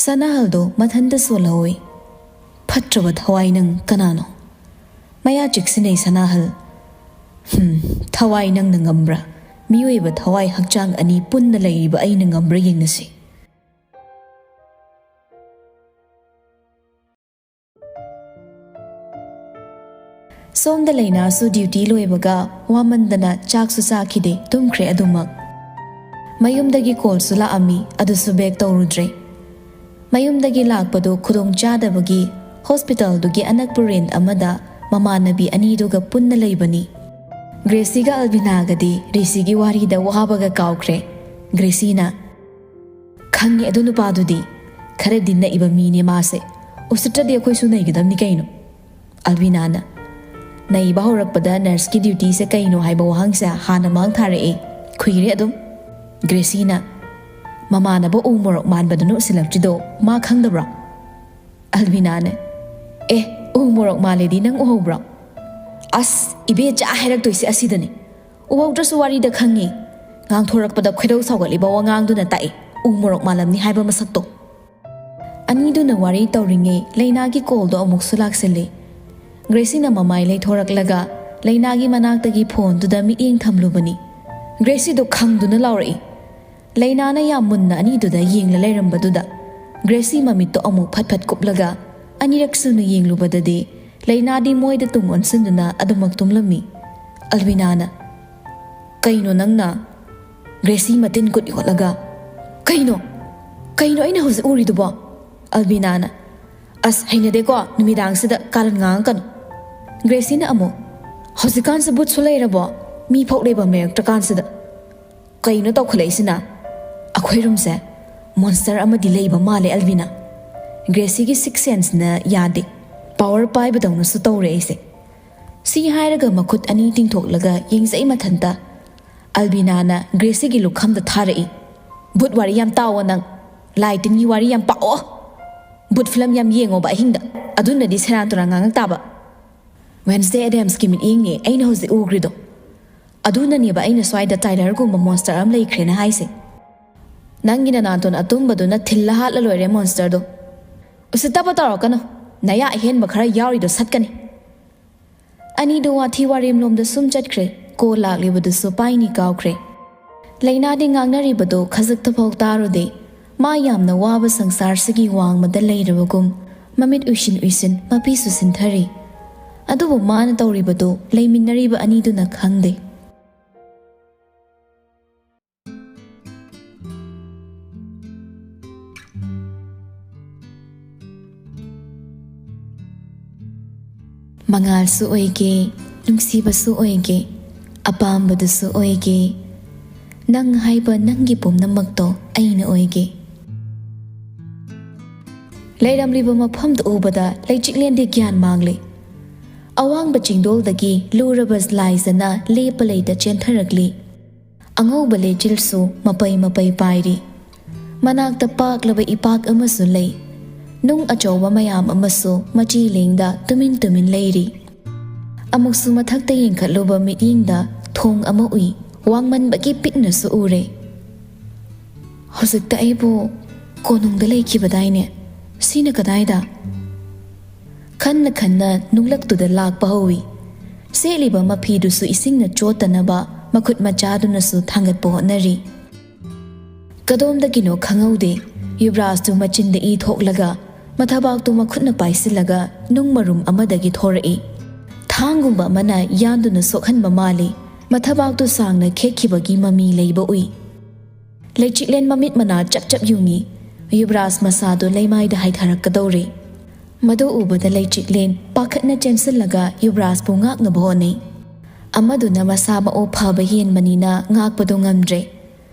ꯁꯅꯥꯍꯜꯗꯣ ꯃꯊꯟꯇ ꯁꯣꯜꯍꯧꯏ꯫ "ꯐꯠꯇ꯭ꯔꯕ ꯊꯋꯥꯏ ꯅꯪ ꯀꯅꯥꯅꯣ?" ꯃꯌꯥ ꯆꯤꯛꯁꯤꯟꯅꯩ ꯁꯅꯥꯍꯜ꯫ "ꯍꯨꯝ, ꯊꯋꯥꯏ ꯅꯪꯅ ꯉꯝꯕ꯭ꯔꯥ? ꯃꯤꯑꯣꯏꯕ ꯊꯋꯥꯏ ꯍꯛꯆꯥꯡ ꯑꯅꯤ ꯄꯨꯟꯅ ꯂꯩꯔꯤꯕ ꯑꯩꯅ ꯉꯝꯕ꯭ꯔꯥ ꯌꯦꯡꯅꯁꯤ꯫" ꯁꯣꯝꯗ ꯂꯩꯅꯥꯁꯨ ꯗ꯭ꯌꯨꯇꯤ ꯂꯣꯏꯕꯒ ꯋꯥꯃꯟꯗꯅ ꯆꯥꯛꯁꯨ ꯆꯥꯈꯤꯗꯦ, ꯇꯨꯝꯈ꯭ꯔꯦ ꯑꯗꯨꯃꯛ꯫ ꯃꯌꯨꯝꯗꯒꯤ ꯀꯣꯜꯁꯨ ꯂꯥꯛꯑꯝꯃꯤ, ꯑꯗꯨꯁꯨ ꯕꯦꯛ ꯇꯧꯔꯨꯗ꯭ꯔꯦ꯫ ꯃꯌꯨꯝꯗꯒꯤ ꯂꯥꯛꯄꯗꯨ ꯈꯨꯗꯣꯡ ꯆꯥꯗꯕꯒꯤ ꯍꯣꯁꯄꯤꯇꯥꯜꯗꯨꯒꯤ ꯑꯅꯛꯄ ꯔꯦꯟꯠ ꯑꯃꯗ ꯃꯃꯥꯟꯅꯕꯤ ꯑꯅꯤꯗꯨꯒ ꯄꯨꯟꯅ ꯂꯩꯕꯅꯤ꯫ ꯒ꯭ꯔꯦꯁꯤꯒ ꯑꯜꯕꯤꯅꯥꯒꯗꯤ ꯔꯤꯁꯤꯒꯤ ꯋꯥꯔꯤꯗ ꯋꯥꯕꯒ ꯀꯥꯎꯈ꯭ꯔꯦ꯫ ꯒ꯭ꯔꯦꯁꯤꯅ, "ꯈꯪꯉꯦ ꯑꯗꯨ ꯅꯨꯄꯥꯗꯨꯗꯤ꯫ ꯈꯔꯗꯤ ꯅꯛꯏꯕ ꯃꯤꯅꯦ ꯃꯥꯁꯦ꯫ ꯎꯁꯤꯠꯇ꯭ꯔꯗꯤ ꯑꯩꯈꯣꯏꯁꯨ ꯅꯩꯒꯗꯕꯅꯤ ꯀꯩꯅꯣ꯫ ꯑꯜꯕꯤꯅꯥꯅ, "ꯅꯩꯕ ꯍꯧꯔꯛꯄꯗ ꯅꯔꯁꯀꯤ ꯗ꯭ꯌꯨꯇꯤꯁꯦ ꯀꯩꯅꯣ ꯍꯥꯏꯕ ꯋꯥꯍꯪꯁꯦ ꯍꯥꯟꯅ ꯃꯥꯡ ꯊꯥꯔꯛꯑꯦ, ꯈꯨꯏꯔꯦ ꯑꯗꯨꯝ"꯫ ꯒ꯭ꯔꯦꯁꯤꯅ, "ꯃꯃꯥꯟꯅꯕ ꯎ ꯃꯣꯔꯣꯛ ꯃꯥꯟꯕꯗꯨꯅ ꯎꯁꯤꯜꯂꯛꯇ꯭ꯔꯤꯗꯣ ꯃꯥ ꯈꯪꯗꯕ꯭ꯔꯣ?" ꯑꯜꯕꯤꯅꯥꯅ, "ꯑꯦ, ꯎ ꯃꯣꯔꯣꯛ ꯃꯥꯜꯂꯦꯗꯤ ꯅꯪ ꯎꯍꯧꯕ꯭ꯔꯣ?" ꯑꯁ, ꯏꯕꯦꯆꯥ ꯍꯥꯏꯔꯛꯇꯣꯏꯁꯦ ꯑꯁꯤꯗꯅꯤ꯫ ꯎꯍꯧꯗ꯭ꯔꯁꯨ ꯋꯥꯔꯤꯗ ꯈꯪꯉꯤ꯫ ꯉꯥꯡꯊꯣꯔꯛꯄꯗ ꯈꯣꯏꯗꯧ ꯁꯥꯎꯒꯠꯂꯤꯕ ꯋꯥꯉꯥꯡꯗꯨꯅ ꯇꯥꯛꯏ, ꯎ ꯃꯣꯔꯣꯛ ꯃꯥꯜꯂꯝꯅꯤ ꯍꯥꯏꯕ ꯃꯁꯛꯇꯣ꯫ ꯑꯅꯤꯗꯨꯅ ꯋꯥꯔꯤ ꯇꯧꯔꯤꯉꯩ ꯂꯩꯅꯥꯒꯤ ꯀꯣꯜꯗꯣ ꯑꯃꯨꯛꯁꯨ ꯂꯥꯛꯁꯤꯜꯂꯤ꯫ ꯒ꯭ꯔꯦꯁꯤꯅ ꯃꯃꯥꯏ ꯂꯩꯊꯣꯔꯛꯂꯒ ꯂꯩꯅꯥꯒꯤ ꯃꯅꯥꯛꯇꯒꯤ ꯐꯣꯟꯗꯨꯗ ꯃꯤꯠꯌꯦꯡ ꯊꯝꯂꯨꯕꯅꯤ꯫ ꯒ꯭ꯔꯦꯁꯤꯗꯣ ꯈꯪꯗꯨꯅ ꯂꯥꯎꯔꯛꯏ꯫ ꯂꯩꯅꯥꯅ ꯌꯥꯝ ꯃꯨꯟꯅ ꯑꯅꯤꯗꯨꯗ ꯌꯦꯡꯂ ꯂꯩꯔꯝꯕꯗꯨꯗ ꯒ꯭ꯔꯦꯁꯤ ꯃꯃꯤꯠꯇꯣ ꯑꯃꯨꯛ ꯐꯠ ꯐꯠ ꯀꯨꯞꯂꯒ ꯑꯅꯤꯔꯛ ꯁꯨꯅ ꯌꯦꯡꯂꯨꯕꯗꯗꯤ ꯂꯩꯅꯥꯗꯤ ꯃꯣꯏꯗ ꯇꯨꯡ ꯑꯣꯟꯁꯤꯟꯗꯨꯅ ꯑꯗꯨꯃꯛ ꯇꯨꯝꯂꯝꯃꯤ꯫ ꯑꯜꯕꯤꯅꯥꯅ, "ꯀꯩꯅꯣ ꯅꯪꯅ?" ꯒ꯭ꯔꯦꯁꯤ ꯃꯇꯤꯟ ꯀꯨꯠ ꯌꯣꯠꯂꯒ, "ꯀꯩꯅꯣ? ꯀꯩꯅꯣ ꯑꯩꯅ ꯍꯧꯖꯤꯛ ꯎꯔꯤꯗꯨꯕꯣ?" ꯑꯜꯕꯤꯅꯥꯅ, "ꯑꯁ, ꯍꯩꯅꯗꯦꯀꯣ, ꯅꯨꯃꯤꯗꯥꯡꯁꯤꯗ ꯀꯥꯔꯟ ꯉꯥꯡꯉꯛꯀꯅꯨ"꯫ ꯒ꯭ꯔꯦꯁꯤꯅ ꯑꯃꯨꯛ, "ꯍꯧꯖꯤꯛꯀꯥꯟꯁꯦ ꯚꯨꯠꯁꯨ ꯂꯩꯔꯕꯣ? ꯃꯤ ꯐꯥꯎ ꯂꯩꯐꯝ ꯂꯩꯔꯛꯇ꯭ꯔꯀꯥꯟꯁꯤꯗ꯫ ꯀꯩꯅꯣ ꯇꯧꯈꯠꯂꯛꯏꯁꯤꯅ? ꯑꯩꯈꯣꯏ ꯔꯨꯝꯁꯦ ꯃꯣꯟꯁꯇꯔ ꯑꯃꯗꯤ ꯂꯩꯕ ꯃꯥꯜꯂꯦ, ꯑꯜꯕꯤꯅꯥ꯫ ꯒ꯭ꯔꯦꯁꯤꯒꯤ ꯁꯤꯛꯁ ꯁꯦꯟꯁꯅ ꯌꯥꯗꯦ꯫ ꯄꯥꯋꯔ ꯄꯥꯏꯕꯗꯧꯅꯁꯨ ꯇꯧꯔꯦ ꯑꯩꯁꯦ"꯫ ꯁꯤ ꯍꯥꯏꯔꯒ ꯃꯈꯨꯠ ꯑꯅꯤ ꯇꯤꯡꯊꯣꯛꯂꯒ ꯌꯦꯡꯖꯩ ꯃꯊꯟꯇ꯫ ꯑꯜꯕꯤꯅꯥꯅ ꯒ꯭ꯔꯦꯁꯤꯒꯤ ꯂꯨꯈꯝꯗ ꯊꯥꯔꯛꯏ꯫ "ꯚꯨꯠ ꯋꯥꯔꯤ ꯌꯥꯝ ꯇꯥꯎꯑꯣ ꯅꯪ꯫ ꯂꯥꯏ ꯇꯤꯟꯒꯤ ꯋꯥꯔꯤ ꯌꯥꯝ ꯄꯥꯛꯑꯣ꯫ ꯚꯨꯠ ꯐꯤꯂꯝ ꯌꯥꯝ ꯌꯦꯡꯉꯣꯕ ꯑꯍꯤꯡꯗ꯫ ꯑꯗꯨꯅꯗꯤ ꯁꯦꯔꯥꯟ ꯇꯨꯔꯥꯟ ꯉꯥꯡꯉꯛ ꯇꯥꯕ꯫ ꯋꯦꯟꯁꯗꯦ ꯑꯦꯗꯦꯝꯁꯀꯤ ꯃꯤꯠꯌꯦꯡꯅꯦ ꯑꯩꯅ ꯍꯧꯖꯤꯛ ꯎꯈ꯭ꯔꯤꯗꯣ꯫ ꯑꯗꯨꯅꯅꯦꯕ ꯑꯩꯅ ꯁ꯭ꯋꯥꯏꯗ ꯇꯥꯏꯂꯔꯒꯨꯝꯕ ꯃꯣꯟꯁꯇꯔ ꯑꯃ ꯂꯩꯈ꯭ꯔꯦꯅ ꯍꯥꯏꯁꯦ꯫ ꯅꯪꯒꯤ ꯅꯅꯥꯇꯣꯟ ꯑꯇꯨꯝꯕꯗꯨꯅ ꯊꯤꯜꯂ ꯍꯥꯠꯂ ꯂꯣꯏꯔꯦ ꯃꯣꯟꯁꯇꯔꯗꯣ꯫ ꯎꯁꯤꯠꯇꯕ ꯇꯧꯔꯛꯀꯅꯨ꯫ ꯅꯌꯥ ꯑꯍꯦꯟꯕ ꯈꯔ ꯌꯥꯎꯔꯤꯗꯣ ꯁꯠꯀꯅꯤ"꯫ ꯑꯅꯤꯗꯨ ꯋꯥꯊꯤ ꯋꯥꯔꯦꯝꯂꯣꯝꯗ ꯁꯨꯝ ꯆꯠꯈ꯭ꯔꯦ꯫ ꯀꯣꯜ ꯂꯥꯛꯂꯤꯕꯗꯨꯁꯨ ꯄꯥꯏꯅꯤ ꯀꯥꯎꯈ꯭ꯔꯦ꯫ ꯂꯩꯅꯥꯗꯤ ꯉꯥꯡꯅꯔꯤꯕꯗꯨ ꯈꯖꯤꯛꯇꯐꯥꯎ ꯇꯥꯔꯨꯗꯦ꯫ ꯃꯥ ꯌꯥꯝꯅ ꯋꯥꯕ ꯁꯪꯁꯥꯔꯁꯤꯒꯤ ꯋꯥꯡꯃꯗ ꯂꯩꯔꯕꯒꯨꯝ ꯃꯃꯤꯠ ꯎꯏꯁꯤꯟ ꯎꯏꯁꯤꯟ ꯃꯄꯤꯁꯨ ꯁꯤꯟꯊꯔꯤ꯫ ꯑꯗꯨꯕꯨ ꯃꯥꯅ ꯇꯧꯔꯤꯕꯗꯨ ꯂꯩꯃꯤꯟꯅꯔꯤꯕ ꯑꯅꯤꯗꯨꯅ ꯈꯪꯗꯦ꯫ ꯃꯉꯥꯜꯁꯨ ꯑꯣꯏꯒꯦ, ꯅꯨꯡꯁꯤꯕꯁꯨ ꯑꯣꯏꯒꯦ, ꯑꯄꯥꯝꯕꯗꯨꯁꯨ ꯑꯣꯏꯒꯦ, ꯅꯪ ꯍꯥꯏꯕ ꯅꯪꯒꯤ ꯄꯨꯝꯅꯃꯛꯇꯣ ꯑꯩꯅ ꯑꯣꯏꯒꯦ꯫ ꯂꯩꯔꯝꯂꯤꯕ ꯃꯐꯝꯗꯨ ꯎꯕꯗ ꯂꯩꯆꯤꯛꯂꯦꯟꯗꯤ ꯒ꯭ꯌꯥꯟ ꯃꯥꯡꯂꯦ꯫ ꯑꯋꯥꯡꯕ ꯆꯤꯡꯗꯣꯜꯗꯒꯤ ꯂꯨꯔꯕ ꯂꯥꯏꯖꯅ ꯂꯦꯞꯄ ꯂꯩꯇ ꯆꯦꯟꯊꯔꯛꯂꯤ꯫ ꯑꯉꯧꯕ ꯂꯩꯆꯤꯜꯁꯨ ꯃꯄꯩ ꯃꯄꯩ ꯄꯥꯏꯔꯤ꯫ ꯃꯅꯥꯛꯇ ꯄꯥꯛꯂꯕ ꯏꯄꯥꯛ ꯑꯃꯁꯨ ꯂꯩ꯫ ꯅꯨꯡ ꯑꯆꯧꯕ ꯃꯌꯥꯝ ꯑꯃꯁꯨ ꯃꯆꯤ ꯂꯦꯡꯗ ꯇꯨꯃꯤꯟ ꯇꯨꯃꯤꯟ ꯂꯩꯔꯤ꯫ ꯑꯃꯨꯛꯁꯨ ꯃꯊꯛꯇ ꯌꯦꯡꯈꯠꯂꯨꯕ ꯃꯤꯠꯌꯦꯡꯗ ꯊꯣꯡ ꯑꯃ ꯎꯏ꯫ ꯋꯥꯡꯃꯟꯕꯒꯤ ꯄꯤꯛꯅꯁꯨ ꯎꯔꯦ꯫ "ꯍꯧꯖꯤꯛꯇ ꯑꯩꯕꯨ ꯀꯣꯅꯨꯡꯗ ꯂꯩꯈꯤꯕꯗꯥꯏꯅꯦ? ꯁꯤꯅ ꯀꯗꯥꯏꯗ?" ꯈꯟꯅ ꯈꯟꯅ ꯅꯨꯡꯂꯛꯇꯨꯗ ꯂꯥꯛꯄ ꯍꯧꯏ꯫ ꯁꯦꯠꯂꯤꯕ ꯃꯐꯤꯗꯨꯁꯨ ꯏꯁꯤꯡꯅ ꯆꯣꯠꯇꯅꯕ ꯃꯈꯨꯠ ꯃꯆꯥꯗꯨꯅꯁꯨ ꯊꯥꯡꯒꯠꯄ ꯍꯣꯠꯅꯔꯤ꯫ ꯀꯗꯣꯝꯗꯒꯤꯅꯣ ꯈꯪꯍꯧꯗꯦ, ꯌꯨꯕꯔꯥꯖꯇꯨ ꯃꯆꯤꯟꯗ ꯏ ꯊꯣꯛꯂꯒ ꯃꯊꯕꯥꯛꯇꯨ ꯃꯈꯨꯠꯅ ꯄꯥꯏꯁꯤꯜꯂꯒ ꯅꯨꯡ ꯃꯔꯨꯝ ꯑꯃꯗꯒꯤ ꯊꯣꯔꯛꯏ꯫ ꯊꯥꯡꯒꯨꯝꯕ ꯑꯃꯅ ꯌꯥꯟꯗꯨꯅ ꯁꯣꯛꯍꯟꯕ ꯃꯥꯜꯂꯤ꯫ ꯃꯊꯕꯥꯛꯇꯨ ꯁꯥꯡꯅ ꯈꯦꯠꯈꯤꯕꯒꯤ ꯃꯃꯤ ꯂꯩꯕ ꯎꯏ꯫ ꯂꯩꯆꯤꯛꯂꯦꯟ ꯃꯃꯤꯠ ꯃꯅꯥ ꯆꯞ ꯆꯞ ꯌꯨꯡꯉꯤ꯫ ꯌꯨꯕꯔꯥꯖ ꯃꯁꯥꯗꯨ ꯂꯩꯃꯥꯏꯗ ꯍꯥꯏꯊꯔꯛꯀꯗꯧꯔꯦ꯫ ꯃꯗꯨ ꯎꯕꯗ ꯂꯩꯆꯤꯛꯂꯦꯟ ꯄꯥꯈꯠꯅ ꯆꯦꯟꯁꯤꯜꯂꯒ ꯌꯨꯕꯔꯥꯖꯄꯨ ꯉꯥꯛꯅꯕ ꯍꯣꯠꯅꯩ꯫ ꯑꯃꯗꯨꯅ ꯃꯁꯥ ꯃꯎ ꯐꯕ ꯍꯦꯟꯕꯅꯤꯅ ꯉꯥꯛꯄꯗꯨ ꯉꯝꯗ꯭ꯔꯦ꯫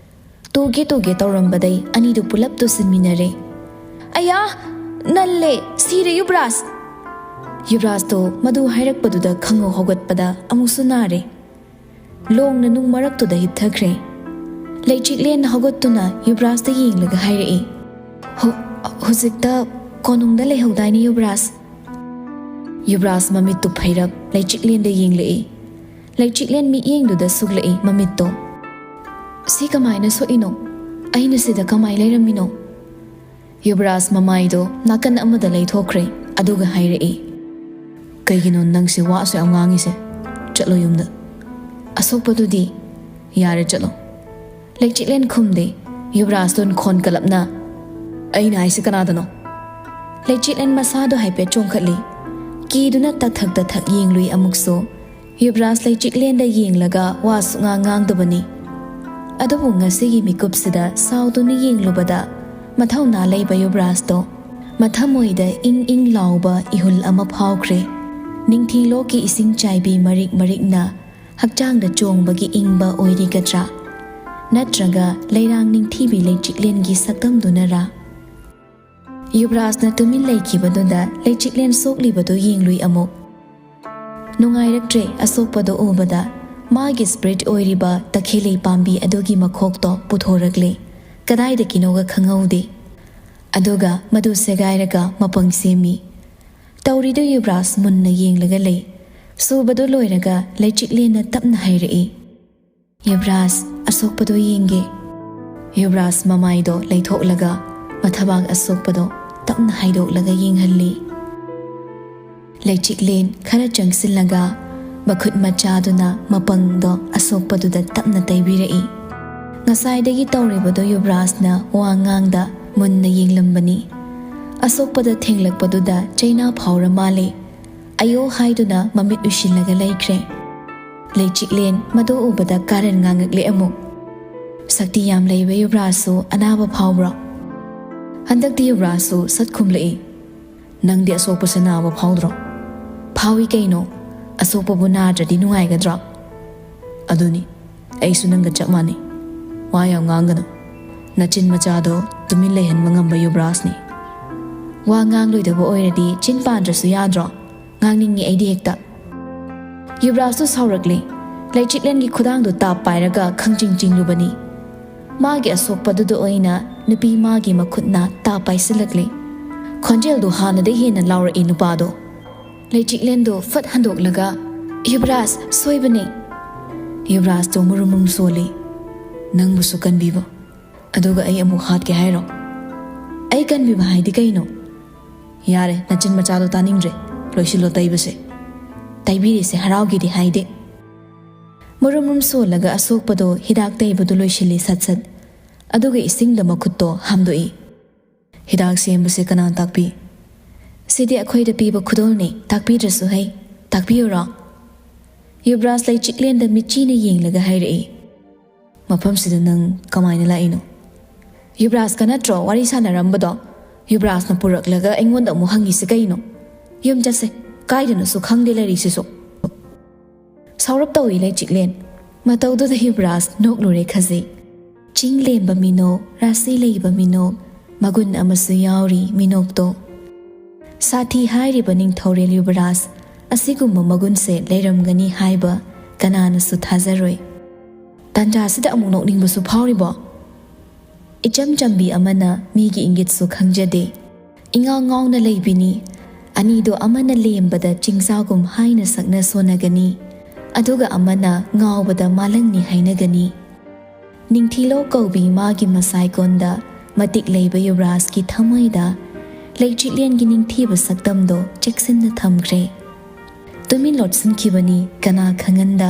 ꯇꯨꯒꯦ ꯇꯨꯒꯦ ꯇꯧꯔꯝꯕꯗꯩ ꯑꯅꯤꯗꯨ ꯄꯨꯂꯞ ꯇꯨꯁꯤꯟꯃꯤꯟꯅꯔꯦ꯫ "ꯑꯌꯥ! ꯅꯜꯂꯦ! ꯁꯤꯔꯦ ꯌꯨꯕꯔꯥꯖ!" ꯌꯨꯕꯔꯥꯖꯇꯣ ꯃꯗꯨ ꯍꯥꯏꯔꯛꯄꯗꯨꯗ ꯈꯪꯍꯧ ꯍꯧꯒꯠꯄꯗ ꯑꯃꯨꯛꯁꯨ ꯅꯥꯔꯦ꯫ ꯂꯣꯡꯅ ꯅꯨꯡ ꯃꯔꯛꯇꯨꯗ ꯍꯤꯞꯊꯈ꯭ꯔꯦ꯫ ꯂꯩꯆꯤꯛꯂꯦꯟ ꯍꯧꯒꯠꯇꯨꯅ ꯌꯨꯕꯔꯥꯖꯇ ꯌꯦꯡꯂꯒ ꯍꯥꯏꯔꯛꯏ, "ꯍꯧ-, ꯍꯧꯖꯤꯛꯇ ꯀꯣꯅꯨꯡꯗ ꯂꯩꯍꯧꯗꯥꯏꯅꯦ ꯌꯨꯕꯔꯥꯖ?" ꯌꯨꯕꯔꯥꯖ ꯃꯃꯤꯠꯇꯨ ꯐꯩꯔꯞ ꯂꯩꯆꯤꯛꯂꯦꯟꯗ ꯌꯦꯡꯂꯛꯏ꯫ ꯂꯩꯆꯤꯛꯂꯦꯟ ꯃꯤꯠꯌꯦꯡꯗꯨꯗ ꯁꯨꯛꯂꯛꯏ ꯃꯃꯤꯠꯇꯣ꯫ "ꯁꯤ ꯀꯃꯥꯏꯅ ꯁꯣꯛꯏꯅꯣ? ꯑꯩꯅ ꯁꯤꯗ ꯀꯃꯥꯏ ꯂꯩꯔꯝꯃꯤꯅꯣ?" ꯌꯨꯕꯔꯥꯖ ꯃꯃꯥꯏꯗꯣ ꯅꯥꯀꯟ ꯑꯃꯗ ꯂꯩꯊꯣꯛꯈ꯭ꯔꯦ, ꯑꯗꯨꯒ ꯍꯥꯏꯔꯛꯏ, "ꯀꯩꯒꯤꯅꯣ ꯅꯪꯁꯦ ꯋꯥ ꯑꯁꯨꯛ ꯌꯥꯝ ꯉꯥꯡꯉꯤꯁꯦ? ꯆꯠꯂꯣ ꯌꯨꯝꯗ꯫ ꯑꯁꯣꯛꯄꯗꯨꯗꯤ ꯌꯥꯔꯦ, ꯆꯠꯂꯣ꯫" ꯂꯩꯆꯤꯠꯂꯦꯟ ꯈꯨꯝꯗꯦ꯫ ꯌꯨꯕꯔꯥꯖꯇꯨ ꯈꯣꯟ ꯀꯜꯂꯞꯅ, "ꯑꯩꯅ ꯍꯥꯏꯁꯦ ꯀꯅꯥꯗꯅꯣ?" ꯂꯩꯆꯤꯠꯂꯦꯟ ꯃꯁꯥꯗꯣ ꯍꯥꯏꯐꯦꯠ ꯆꯣꯡꯈꯠꯂꯤ꯫ ꯀꯤꯗꯨꯅ ꯇꯛꯊꯛ ꯇꯛꯊꯛ ꯌꯦꯡꯂꯨꯏ ꯑꯃꯨꯛꯁꯨ꯫ ꯌꯨꯕꯔꯥꯖ ꯂꯩꯆꯤꯛꯂꯦꯟꯗ ꯌꯦꯡꯂꯒ ꯋꯥ ꯁꯨꯛꯉꯥꯡ ꯉꯥꯡꯗꯕꯅꯤ꯫ ꯑꯗꯨꯕꯨ ꯉꯁꯤꯒꯤ ꯃꯤꯀꯨꯞꯁꯤꯗ ꯁꯥꯎꯗꯨꯅ ꯌꯦꯡꯂꯨꯕꯗ ꯃꯊꯧꯅꯥ ꯂꯩꯕ ꯌꯨꯕꯔꯥꯖꯇꯣ ꯃꯊꯃꯣꯏꯗ ꯏꯪ ꯏꯪ ꯂꯥꯎꯕ ꯏꯍꯨꯜ ꯑꯃ ꯐꯥꯎꯈ꯭ꯔꯦ꯫ ꯅꯤꯡꯊꯤ ꯂꯣꯛꯀꯤ ꯏꯁꯤꯡ ꯆꯥꯏꯕꯤ ꯃꯔꯤꯛ ꯃꯔꯤꯛꯅ ꯍꯛꯆꯥꯡꯗ ꯆꯣꯡꯕꯒꯤ ꯏꯪꯕ ꯑꯣꯏꯔꯤꯒꯗ꯭ꯔꯥ? ꯅꯠꯇ꯭ꯔꯒ ꯂꯩꯔꯥꯡ ꯅꯤꯡꯊꯤꯕꯤ ꯂꯩꯆꯤꯛꯂꯦꯟꯒꯤ ꯁꯛꯇꯝꯗꯨꯅꯔꯥ? ꯌꯨꯕꯔꯥꯖꯅ ꯇꯨꯃꯤꯟ ꯂꯩꯈꯤꯕꯗꯨꯗ ꯂꯩꯆꯤꯛꯂꯦꯟ ꯁꯣꯛꯂꯤꯕꯗꯨ ꯌꯦꯡꯂꯨꯏ ꯑꯃꯨꯛ꯫ ꯅꯨꯡꯉꯥꯏꯔꯛꯇ꯭ꯔꯦ ꯑꯁꯣꯛꯄꯗꯣ ꯎꯕꯗ꯫ ꯃꯥꯒꯤ ꯁ꯭ꯄꯤꯔꯤꯠ ꯑꯣꯏꯔꯤꯕ ꯇꯈꯦꯜꯂꯩ ꯄꯥꯝꯕꯤ ꯑꯗꯨꯒꯤ ꯃꯈꯣꯛꯇꯣ ꯄꯨꯊꯣꯔꯛꯂꯦ꯫ ꯀꯗꯥꯏꯗꯒꯤꯅꯣꯒ ꯈꯪꯍꯧꯗꯦ꯫ ꯑꯗꯨꯒ ꯃꯗꯨ ꯁꯦꯒꯥꯏꯔꯒ ꯃꯄꯪ ꯁꯦꯝꯃꯤ꯫ ꯇꯧꯔꯤꯗꯨ ꯌꯨꯕ꯭ꯔꯥꯖ ꯃꯨꯟꯅ ꯌꯦꯡꯂꯒ ꯂꯩ꯫ ꯁꯨꯕꯗꯨ ꯂꯣꯏꯔꯒ ꯂꯩꯆꯤꯛꯂꯦꯟꯅ ꯇꯞꯅ ꯍꯥꯏꯔꯛꯏ, "ꯌꯨꯕ꯭ꯔꯥꯖ, ꯑꯁꯣꯛꯄꯗꯣ ꯌꯦꯡꯒꯦ꯫" ꯌꯨꯕ꯭ꯔꯥꯖ ꯃꯃꯥꯏꯗꯣ ꯂꯩꯊꯣꯛꯂꯒ ꯃꯊꯕꯥꯛ ꯑꯁꯣꯛꯄꯗꯣ ꯇꯞꯅ ꯍꯥꯏꯗꯣꯛꯂꯒ ꯌꯦꯡꯍꯜꯂꯤ꯫ ꯂꯩꯆꯤꯛꯂꯦꯟ ꯈꯔ ꯆꯪꯁꯤꯜꯂꯒ ꯃꯈꯨꯠ ꯃꯆꯥꯗꯨꯅ ꯃꯄꯪꯗꯣ ꯑꯁꯣꯛꯄꯗꯨꯗ ꯇꯞꯅ ꯇꯩꯕꯤꯔꯛꯏ꯫ ꯉꯁꯥꯏꯗꯒꯤ ꯇꯧꯔꯤꯕꯗꯣ ꯌꯨꯕ꯭ꯔꯥꯖꯅ ꯋꯥ ꯉꯥꯡꯗ ꯃꯨꯟꯅ ꯌꯦꯡꯂꯝꯕꯅꯤ꯫ ꯑꯁꯣꯛꯄꯗ ꯊꯦꯡꯂꯛꯄꯗꯨꯗ ꯆꯩꯅꯥ ꯐꯥꯎꯔ ꯃꯥꯜꯂꯦ꯫ "ꯑꯌꯣ" ꯍꯥꯏꯗꯨꯅ ꯃꯃꯤꯠ ꯎꯏꯁꯤꯜꯂꯒ ꯂꯩꯈ꯭ꯔꯦ꯫ ꯂꯩꯆꯤꯛꯂꯦꯟ ꯃꯗꯨ ꯎꯕꯗ ꯀꯥꯔꯟ ꯉꯥꯡꯉꯛꯂꯦ ꯑꯃꯨꯛ꯫ "ꯁꯛꯇꯤ ꯌꯥꯝ ꯂꯩꯕ ꯌꯨꯕ꯭ꯔꯥꯖꯁꯨ ꯑꯅꯥꯕ ꯐꯥꯎꯕ꯭ꯔꯣ?" ꯍꯟꯗꯛꯇꯤ ꯌꯨꯕ꯭ꯔꯥꯖꯁꯨ ꯁꯠ ꯈꯨꯝꯂꯛꯏ, "ꯅꯪꯗꯤ ꯑꯁꯣꯛꯄꯁꯦ ꯅꯥꯕ ꯐꯥꯎꯗ꯭ꯔꯣ?" "ꯐꯥꯎꯏ ꯀꯩꯅꯣ, ꯑꯁꯣꯛꯄꯕꯨ ꯅꯥꯗ꯭ꯔꯗꯤ ꯅꯨꯡꯉꯥꯏꯒꯗ꯭ꯔꯣ?" "ꯑꯗꯨꯅꯤ, ꯑꯩꯁꯨ ꯅꯪꯒ ꯆꯞ ꯃꯥꯟꯅꯩ꯫ ꯋꯥ ꯌꯥꯝ ꯉꯥꯡꯒꯅꯨ꯫ ꯅꯆꯤꯟ ꯃꯆꯥꯗꯣ ꯇꯨꯃꯤꯟ ꯂꯩꯍꯟꯕ ꯉꯝꯕ ꯌꯨꯕ꯭ꯔꯥꯖꯅꯤ꯫ ꯋꯥ ꯉꯥꯡꯂꯣꯏꯗꯕ ꯑꯣꯏꯔꯗꯤ ꯆꯤꯟ ꯄꯥꯟꯗ꯭ꯔꯁꯨ ꯌꯥꯗ꯭ꯔꯣ? ꯉꯥꯡꯅꯤꯡꯉꯤ ꯑꯩꯗꯤ ꯍꯦꯛꯇ꯫" ꯌꯨꯕ꯭ꯔꯥꯖꯇꯨ ꯁꯥꯎꯔꯛꯂꯦ꯫ ꯂꯩꯆꯤꯛꯂꯦꯟꯒꯤ ꯈꯨꯗꯥꯡꯗꯨ ꯇꯥꯞ ꯄꯥꯏꯔꯒ ꯈꯪꯆꯤꯡ ꯆꯤꯡꯂꯨꯕꯅꯤ꯫ ꯃꯥꯒꯤ ꯑꯁꯣꯛꯄꯗꯨꯗ ꯑꯣꯏꯅ ꯅꯨꯄꯤ ꯃꯥꯒꯤ ꯃꯈꯨꯠꯅ ꯇꯥꯞ ꯄꯥꯏꯁꯤꯜꯂꯛꯂꯦ꯫ ꯈꯣꯟꯖꯦꯜꯗꯨ ꯍꯥꯟꯅꯗꯩ ꯍꯦꯟꯅ ꯂꯥꯎꯔꯛꯏ ꯅꯨꯄꯥꯗꯣ꯫ ꯂꯩꯆꯤꯛꯂꯦꯟꯗꯨ ꯐꯠ ꯍꯟꯗꯣꯛꯂꯒ, "ꯌꯨꯕ꯭ꯔꯥꯖ, ꯁꯣꯏꯕꯅꯦ꯫" ꯌꯨꯕ꯭ꯔꯥꯖꯇꯨ ꯃꯨꯔꯨꯝ ꯃꯨꯔꯨꯝ ꯁꯣꯜꯂꯤ꯫ "ꯅꯪꯕꯨꯁꯨ ꯀꯟꯕꯤꯕ, ꯑꯗꯨꯒ ꯑꯩ ꯑꯃꯨꯛ ꯍꯥꯠꯀꯦ ꯍꯥꯏꯔꯣ?" "ꯑꯩ ꯀꯟꯕꯤꯕ ꯍꯥꯏꯗꯤ ꯀꯩꯅꯣ?" "ꯌꯥꯔꯦ, ꯅꯆꯤꯟ ꯃꯆꯥꯗꯣ ꯇꯥꯅꯤꯡꯗ꯭ꯔꯦ꯫ ꯂꯣꯏꯁꯤꯜꯂꯣ ꯇꯩꯕꯁꯦ꯫ ꯇꯩꯕꯤꯔꯤꯁꯦ ꯍꯔꯥꯎꯒꯦꯗꯤ ꯍꯥꯏꯗꯦ꯫" ꯃꯨꯔꯨꯝ ꯃꯨꯔꯨꯝ ꯁꯣꯜꯂꯒ ꯑꯁꯣꯛꯄꯗꯣ ꯍꯤꯗꯥꯛ ꯇꯩꯕꯗꯨ ꯂꯣꯏꯁꯤꯜꯂꯤ ꯁꯠ ꯁꯠ꯫ ꯑꯗꯨꯒ ꯏꯁꯤꯡꯗ ꯃꯈꯨꯠꯇꯣ ꯍꯥꯝꯗꯣꯛꯏ꯫ "ꯍꯤꯗꯥꯛ ꯁꯦꯝꯕꯁꯦ ꯀꯅꯥ ꯇꯥꯛꯄꯤ?" "ꯁꯤꯗꯤ ꯑꯩꯈꯣꯏꯗ ꯄꯤꯕ ꯈꯨꯗꯣꯜꯅꯤ, ꯇꯥꯛꯄꯤꯗ꯭ꯔꯁꯨ ꯍꯩ꯫ ꯇꯥꯛꯄꯤꯌꯨꯔꯣ?" ꯌꯨꯕ꯭ꯔꯥꯖ ꯂꯩꯆꯤꯛꯂꯦꯟꯗ ꯃꯤꯠꯆꯤꯅ ꯌꯦꯡꯂꯒ ꯍꯥꯏꯔꯛꯏ꯫ "ꯃꯐꯝꯁꯤꯗ ꯅꯪ ꯀꯃꯥꯏꯅ ꯂꯥꯛꯏꯅꯣ?" "ꯌꯨꯕ꯭ꯔꯥꯖꯀ ꯅꯠꯇ꯭ꯔꯣ ꯋꯥꯔꯤ ꯁꯥꯟꯅꯔꯝꯕꯗꯣ? ꯌꯨꯕ꯭ꯔꯥꯖꯅ ꯄꯨꯔꯛꯂꯒ ꯑꯩꯉꯣꯟꯗ ꯑꯃꯨꯛ ꯍꯪꯉꯤꯁꯤ ꯀꯩꯅꯣ? ꯌꯨꯝ ꯆꯠꯁꯦ, ꯀꯥꯏꯗꯅꯣꯁꯨ ꯈꯪꯗꯦ ꯂꯩꯔꯤꯁꯤꯁꯨ꯫" ꯁꯥꯎꯔꯞ ꯇꯧꯏ ꯂꯩꯆꯤꯛꯂꯦꯟ꯫ ꯃꯇꯧꯗꯨꯗ ꯌꯨꯕ꯭ꯔꯥꯖ ꯅꯣꯛꯂꯨꯔꯦ ꯈꯖꯤꯛ꯫ ꯆꯤꯡ ꯂꯦꯝꯕ ꯃꯤꯅꯣꯛ, ꯔꯥꯁꯤ ꯂꯩꯕ ꯃꯤꯅꯣꯛ, ꯃꯒꯨꯟ ꯑꯃꯁꯨ ꯌꯥꯎꯔꯤ ꯃꯤꯅꯣꯛꯇꯣ꯫ ꯁꯥꯊꯤ ꯍꯥꯏꯔꯤꯕ ꯅꯤꯡꯊꯧꯔꯦꯜ ꯌꯨꯕ꯭ꯔꯥꯖ ꯑꯁꯤꯒꯨꯝꯕ ꯃꯒꯨꯟꯁꯦ ꯂꯩꯔꯝꯒꯅꯤ ꯍꯥꯏꯕ ꯀꯅꯥꯅꯁꯨ ꯊꯥꯖꯔꯣꯏ꯫ ꯇꯥꯟꯖꯥꯁꯤꯗ ꯑꯃꯨꯛ ꯅꯣꯛꯅꯤꯡꯕꯁꯨ ꯐꯥꯎꯔꯤꯕꯣ? ꯏꯆꯝ ꯆꯝꯕꯤ ꯑꯃꯅ ꯃꯤꯒꯤ ꯏꯪꯒꯤꯠꯁꯨ ꯈꯪꯖꯗꯦ꯫ ꯏꯉꯥꯎ ꯉꯥꯎꯅ ꯂꯩꯕꯤꯅꯤ꯫ ꯑꯅꯤꯗꯣ ꯑꯃꯅ ꯂꯦꯝꯕꯗ ꯆꯤꯡꯖꯥꯒꯨꯝ ꯍꯥꯏꯅ ꯁꯛꯅ ꯁꯣꯟꯅꯒꯅꯤ, ꯑꯗꯨꯒ ꯑꯃꯅ ꯉꯥꯎꯕꯗ ꯃꯥꯂꯪꯅꯤ ꯍꯥꯏꯅꯒꯅꯤ꯫ ꯅꯤꯡꯊꯤꯂꯣꯛ ꯀꯧꯕꯤ ꯃꯥꯒꯤ ꯃꯁꯥꯏꯀꯣꯟꯗ ꯃꯇꯤꯛ ꯂꯩꯕ ꯌꯨꯕꯔꯥꯖꯀꯤ ꯊꯃꯣꯏꯗ ꯂꯩꯆꯤꯛꯂꯦꯟꯒꯤ ꯅꯤꯡꯊꯤꯕ ꯁꯛꯇꯝꯗꯣ ꯆꯦꯛꯁꯤꯟꯅ ꯊꯝꯈ꯭ꯔꯦ꯫ ꯇꯨꯃꯤꯟ ꯂꯣꯠꯁꯤꯟꯈꯤꯕꯅꯤ ꯀꯅꯥ ꯈꯪꯍꯟꯗ꯫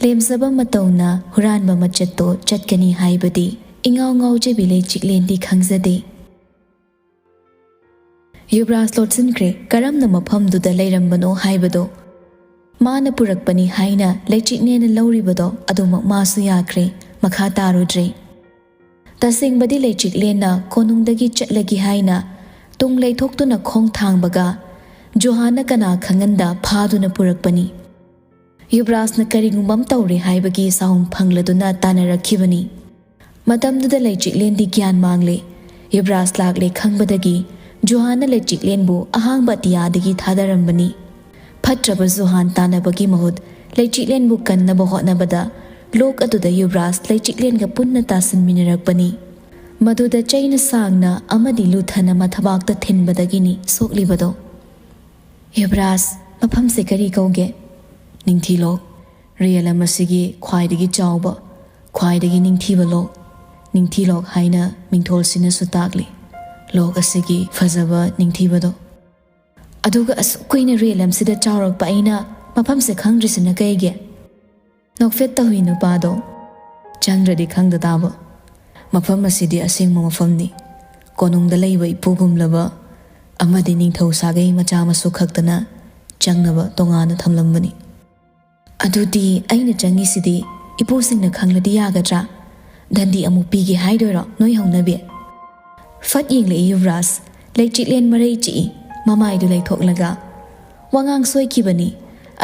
ꯂꯦꯝꯖꯕ ꯃꯇꯧꯅ ꯍꯨꯔꯥꯟꯕ ꯃꯆꯠꯇꯣ ꯆꯠꯀꯅꯤ ꯍꯥꯏꯕꯗꯤ ꯏꯉꯥꯎ ꯉꯥꯎꯖꯕꯤ ꯂꯩꯆꯤꯛꯂꯦꯟꯗꯤ ꯈꯪꯖꯗꯦ꯫ ꯌꯨꯕꯔꯥꯖ ꯂꯣꯠꯁꯤꯟꯈ꯭ꯔꯦ꯫ ꯀꯔꯝꯅ ꯃꯐꯝꯗꯨꯗ ꯂꯩꯔꯝꯕꯅꯣ ꯍꯥꯏꯕꯗꯣ꯫ ꯃꯥꯅ ꯄꯨꯔꯛꯄꯅꯤ ꯍꯥꯏꯅ ꯂꯩꯆꯤꯛꯂꯦꯟꯅ ꯂꯧꯔꯤꯕꯗꯣ ꯑꯗꯨꯃꯛ ꯃꯥꯁꯨ ꯌꯥꯈ꯭ꯔꯦ꯫ ꯃꯈꯥ ꯇꯥꯔꯨꯗ꯭ꯔꯦ꯫ ꯇꯁꯦꯡꯕꯗꯤ ꯂꯩꯆꯤꯛꯂꯦꯟꯅ ꯀꯣꯅꯨꯡꯗꯒꯤ ꯆꯠꯂꯒꯦ ꯍꯥꯏꯅ ꯇꯨꯡ ꯂꯩꯊꯣꯛꯇꯨꯅ ꯈꯣꯡ ꯊꯥꯡꯕꯒ ꯖꯣꯍꯥꯟꯅ ꯀꯅꯥ ꯈꯪꯍꯟꯗ ꯐꯥꯗꯨꯅ ꯄꯨꯔꯛꯄꯅꯤ꯫ ꯌꯨꯕꯔꯥꯖꯅ ꯀꯔꯤꯒꯨꯝꯕ ꯑꯃ ꯇꯧꯔꯦ ꯍꯥꯏꯕꯒꯤ ꯁꯥꯎꯝ ꯐꯪꯂꯗꯨꯅ ꯇꯥꯟꯅꯔꯛꯈꯤꯕꯅꯤ꯫ ꯃꯇꯝꯗꯨꯗ ꯂꯩꯆꯤꯛꯂꯦꯟꯗꯤ ꯒ꯭ꯌꯥꯟ ꯃꯥꯡꯂꯦ꯫ ꯌꯨꯕꯔꯥꯖ ꯂꯥꯛꯂꯦ ꯈꯪꯕꯗꯒꯤ ꯖꯣꯍꯥꯟꯅ ꯂꯩꯆꯤꯛꯂꯦꯟꯕꯨ ꯑꯍꯥꯡꯕ ꯑꯇꯤꯌꯥꯗꯒꯤ ꯊꯥꯗꯔꯝꯕꯅꯤ꯫ ꯐꯠꯇ꯭ꯔꯕ ꯖꯣꯍꯥꯟ ꯇꯥꯟꯅꯕꯒꯤ ꯃꯍꯨꯠ ꯂꯩꯆꯤꯛꯂꯦꯟꯕꯨ ꯀꯟꯅꯕ ꯍꯣꯠꯅꯕꯗ ꯂꯣꯛ ꯑꯗꯨꯗ ꯌꯨꯕꯔꯥꯖ ꯂꯩꯆꯤꯛꯂꯦꯟꯒ ꯄꯨꯟꯅ ꯇꯥꯁꯤꯟꯃꯤꯟꯅꯔꯛꯄꯅꯤ꯫ ꯃꯗꯨꯗ ꯆꯩꯅ ꯁꯥꯡꯅ ꯑꯃꯗꯤ ꯂꯨꯊꯅ ꯃꯊꯕꯥꯛꯇ ꯊꯤꯟꯕꯗꯒꯤꯅꯤ ꯁꯣꯛꯂꯤꯕꯗꯣ꯫ ꯌꯨꯕꯔꯥꯖ, ꯃꯐꯝꯁꯦ ꯀꯔꯤ ꯀꯧꯒꯦ? ꯅꯤꯡꯊꯤꯂꯣꯛ꯫ ꯔꯤꯌꯦꯂꯝ ꯑꯁꯤꯒꯤ ꯈ꯭ꯋꯥꯏꯗꯒꯤ ꯆꯥꯎꯕ, ꯈ꯭ꯋꯥꯏꯗꯒꯤ ꯅꯤꯡꯊꯤꯕ ꯂꯣꯛ, ꯅꯤꯡꯊꯤꯂꯣꯛ ꯍꯥꯏꯅ ꯃꯤꯡꯊꯣꯜꯁꯤꯅꯁꯨ ꯇꯥꯛꯂꯤ꯫ ꯂꯣꯛ ꯑꯁꯤꯒꯤ ꯐꯖꯕ ꯅꯤꯡꯊꯤꯕꯗꯣ꯫ ꯑꯗꯨꯒ ꯑꯁꯨꯛ ꯀꯨꯏꯅ ꯔꯤꯌꯦꯂꯝꯁꯤꯗ ꯆꯥꯎꯔꯛꯄ ꯑꯩꯅ ꯃꯐꯝꯁꯦ ꯈꯪꯗ꯭ꯔꯤꯁꯤꯅ ꯀꯩꯒꯤ? ꯅꯣꯛꯐꯦꯠ ꯇꯧꯏ ꯅꯨꯄꯥꯗꯣ꯫ ꯆꯪꯗ꯭ꯔꯗꯤ ꯈꯪꯗ ꯇꯥꯕ꯫ ꯃꯐꯝ ꯑꯁꯤꯗꯤ ꯑꯁꯦꯡꯕ ꯃꯐꯝꯅꯤ꯫ ꯀꯣꯅꯨꯡꯗ ꯂꯩꯕ ꯏꯄꯨꯒꯨꯝꯂꯕ ꯑꯃꯗꯤ ꯅꯤꯡꯊꯧ ꯁꯥꯒꯩ ꯃꯆꯥ ꯃꯁꯨ ꯈꯛꯇꯅ ꯆꯪꯅꯕ ꯇꯣꯉꯥꯟꯅ ꯊꯝꯂꯝꯕꯅꯤ꯫ ꯑꯗꯨꯗꯤ ꯑꯩꯅ ꯆꯪꯉꯤꯁꯤꯗꯤ ꯏꯄꯨꯁꯤꯡꯅ ꯈꯪꯂꯗꯤ ꯌꯥꯒꯗ꯭ꯔꯥ? ꯗꯟꯗꯤ ꯑꯃꯨꯛ ꯄꯤꯒꯦ ꯍꯥꯏꯗꯣꯏꯔꯣ ꯅꯣꯏ ꯍꯧꯅꯕꯤ? ꯐꯠ ꯌꯦꯡꯂꯛꯏ ꯌꯨꯕꯔꯥꯖ꯫ ꯂꯩꯆꯤꯛꯂꯦꯟ ꯃꯔꯩ ꯆꯤꯛꯏ, ꯃꯃꯥꯏꯗꯨ ꯂꯩꯊꯣꯛꯂꯒ꯫ ꯋꯥꯉꯥꯡ ꯁꯣꯏꯈꯤꯕꯅꯤ꯫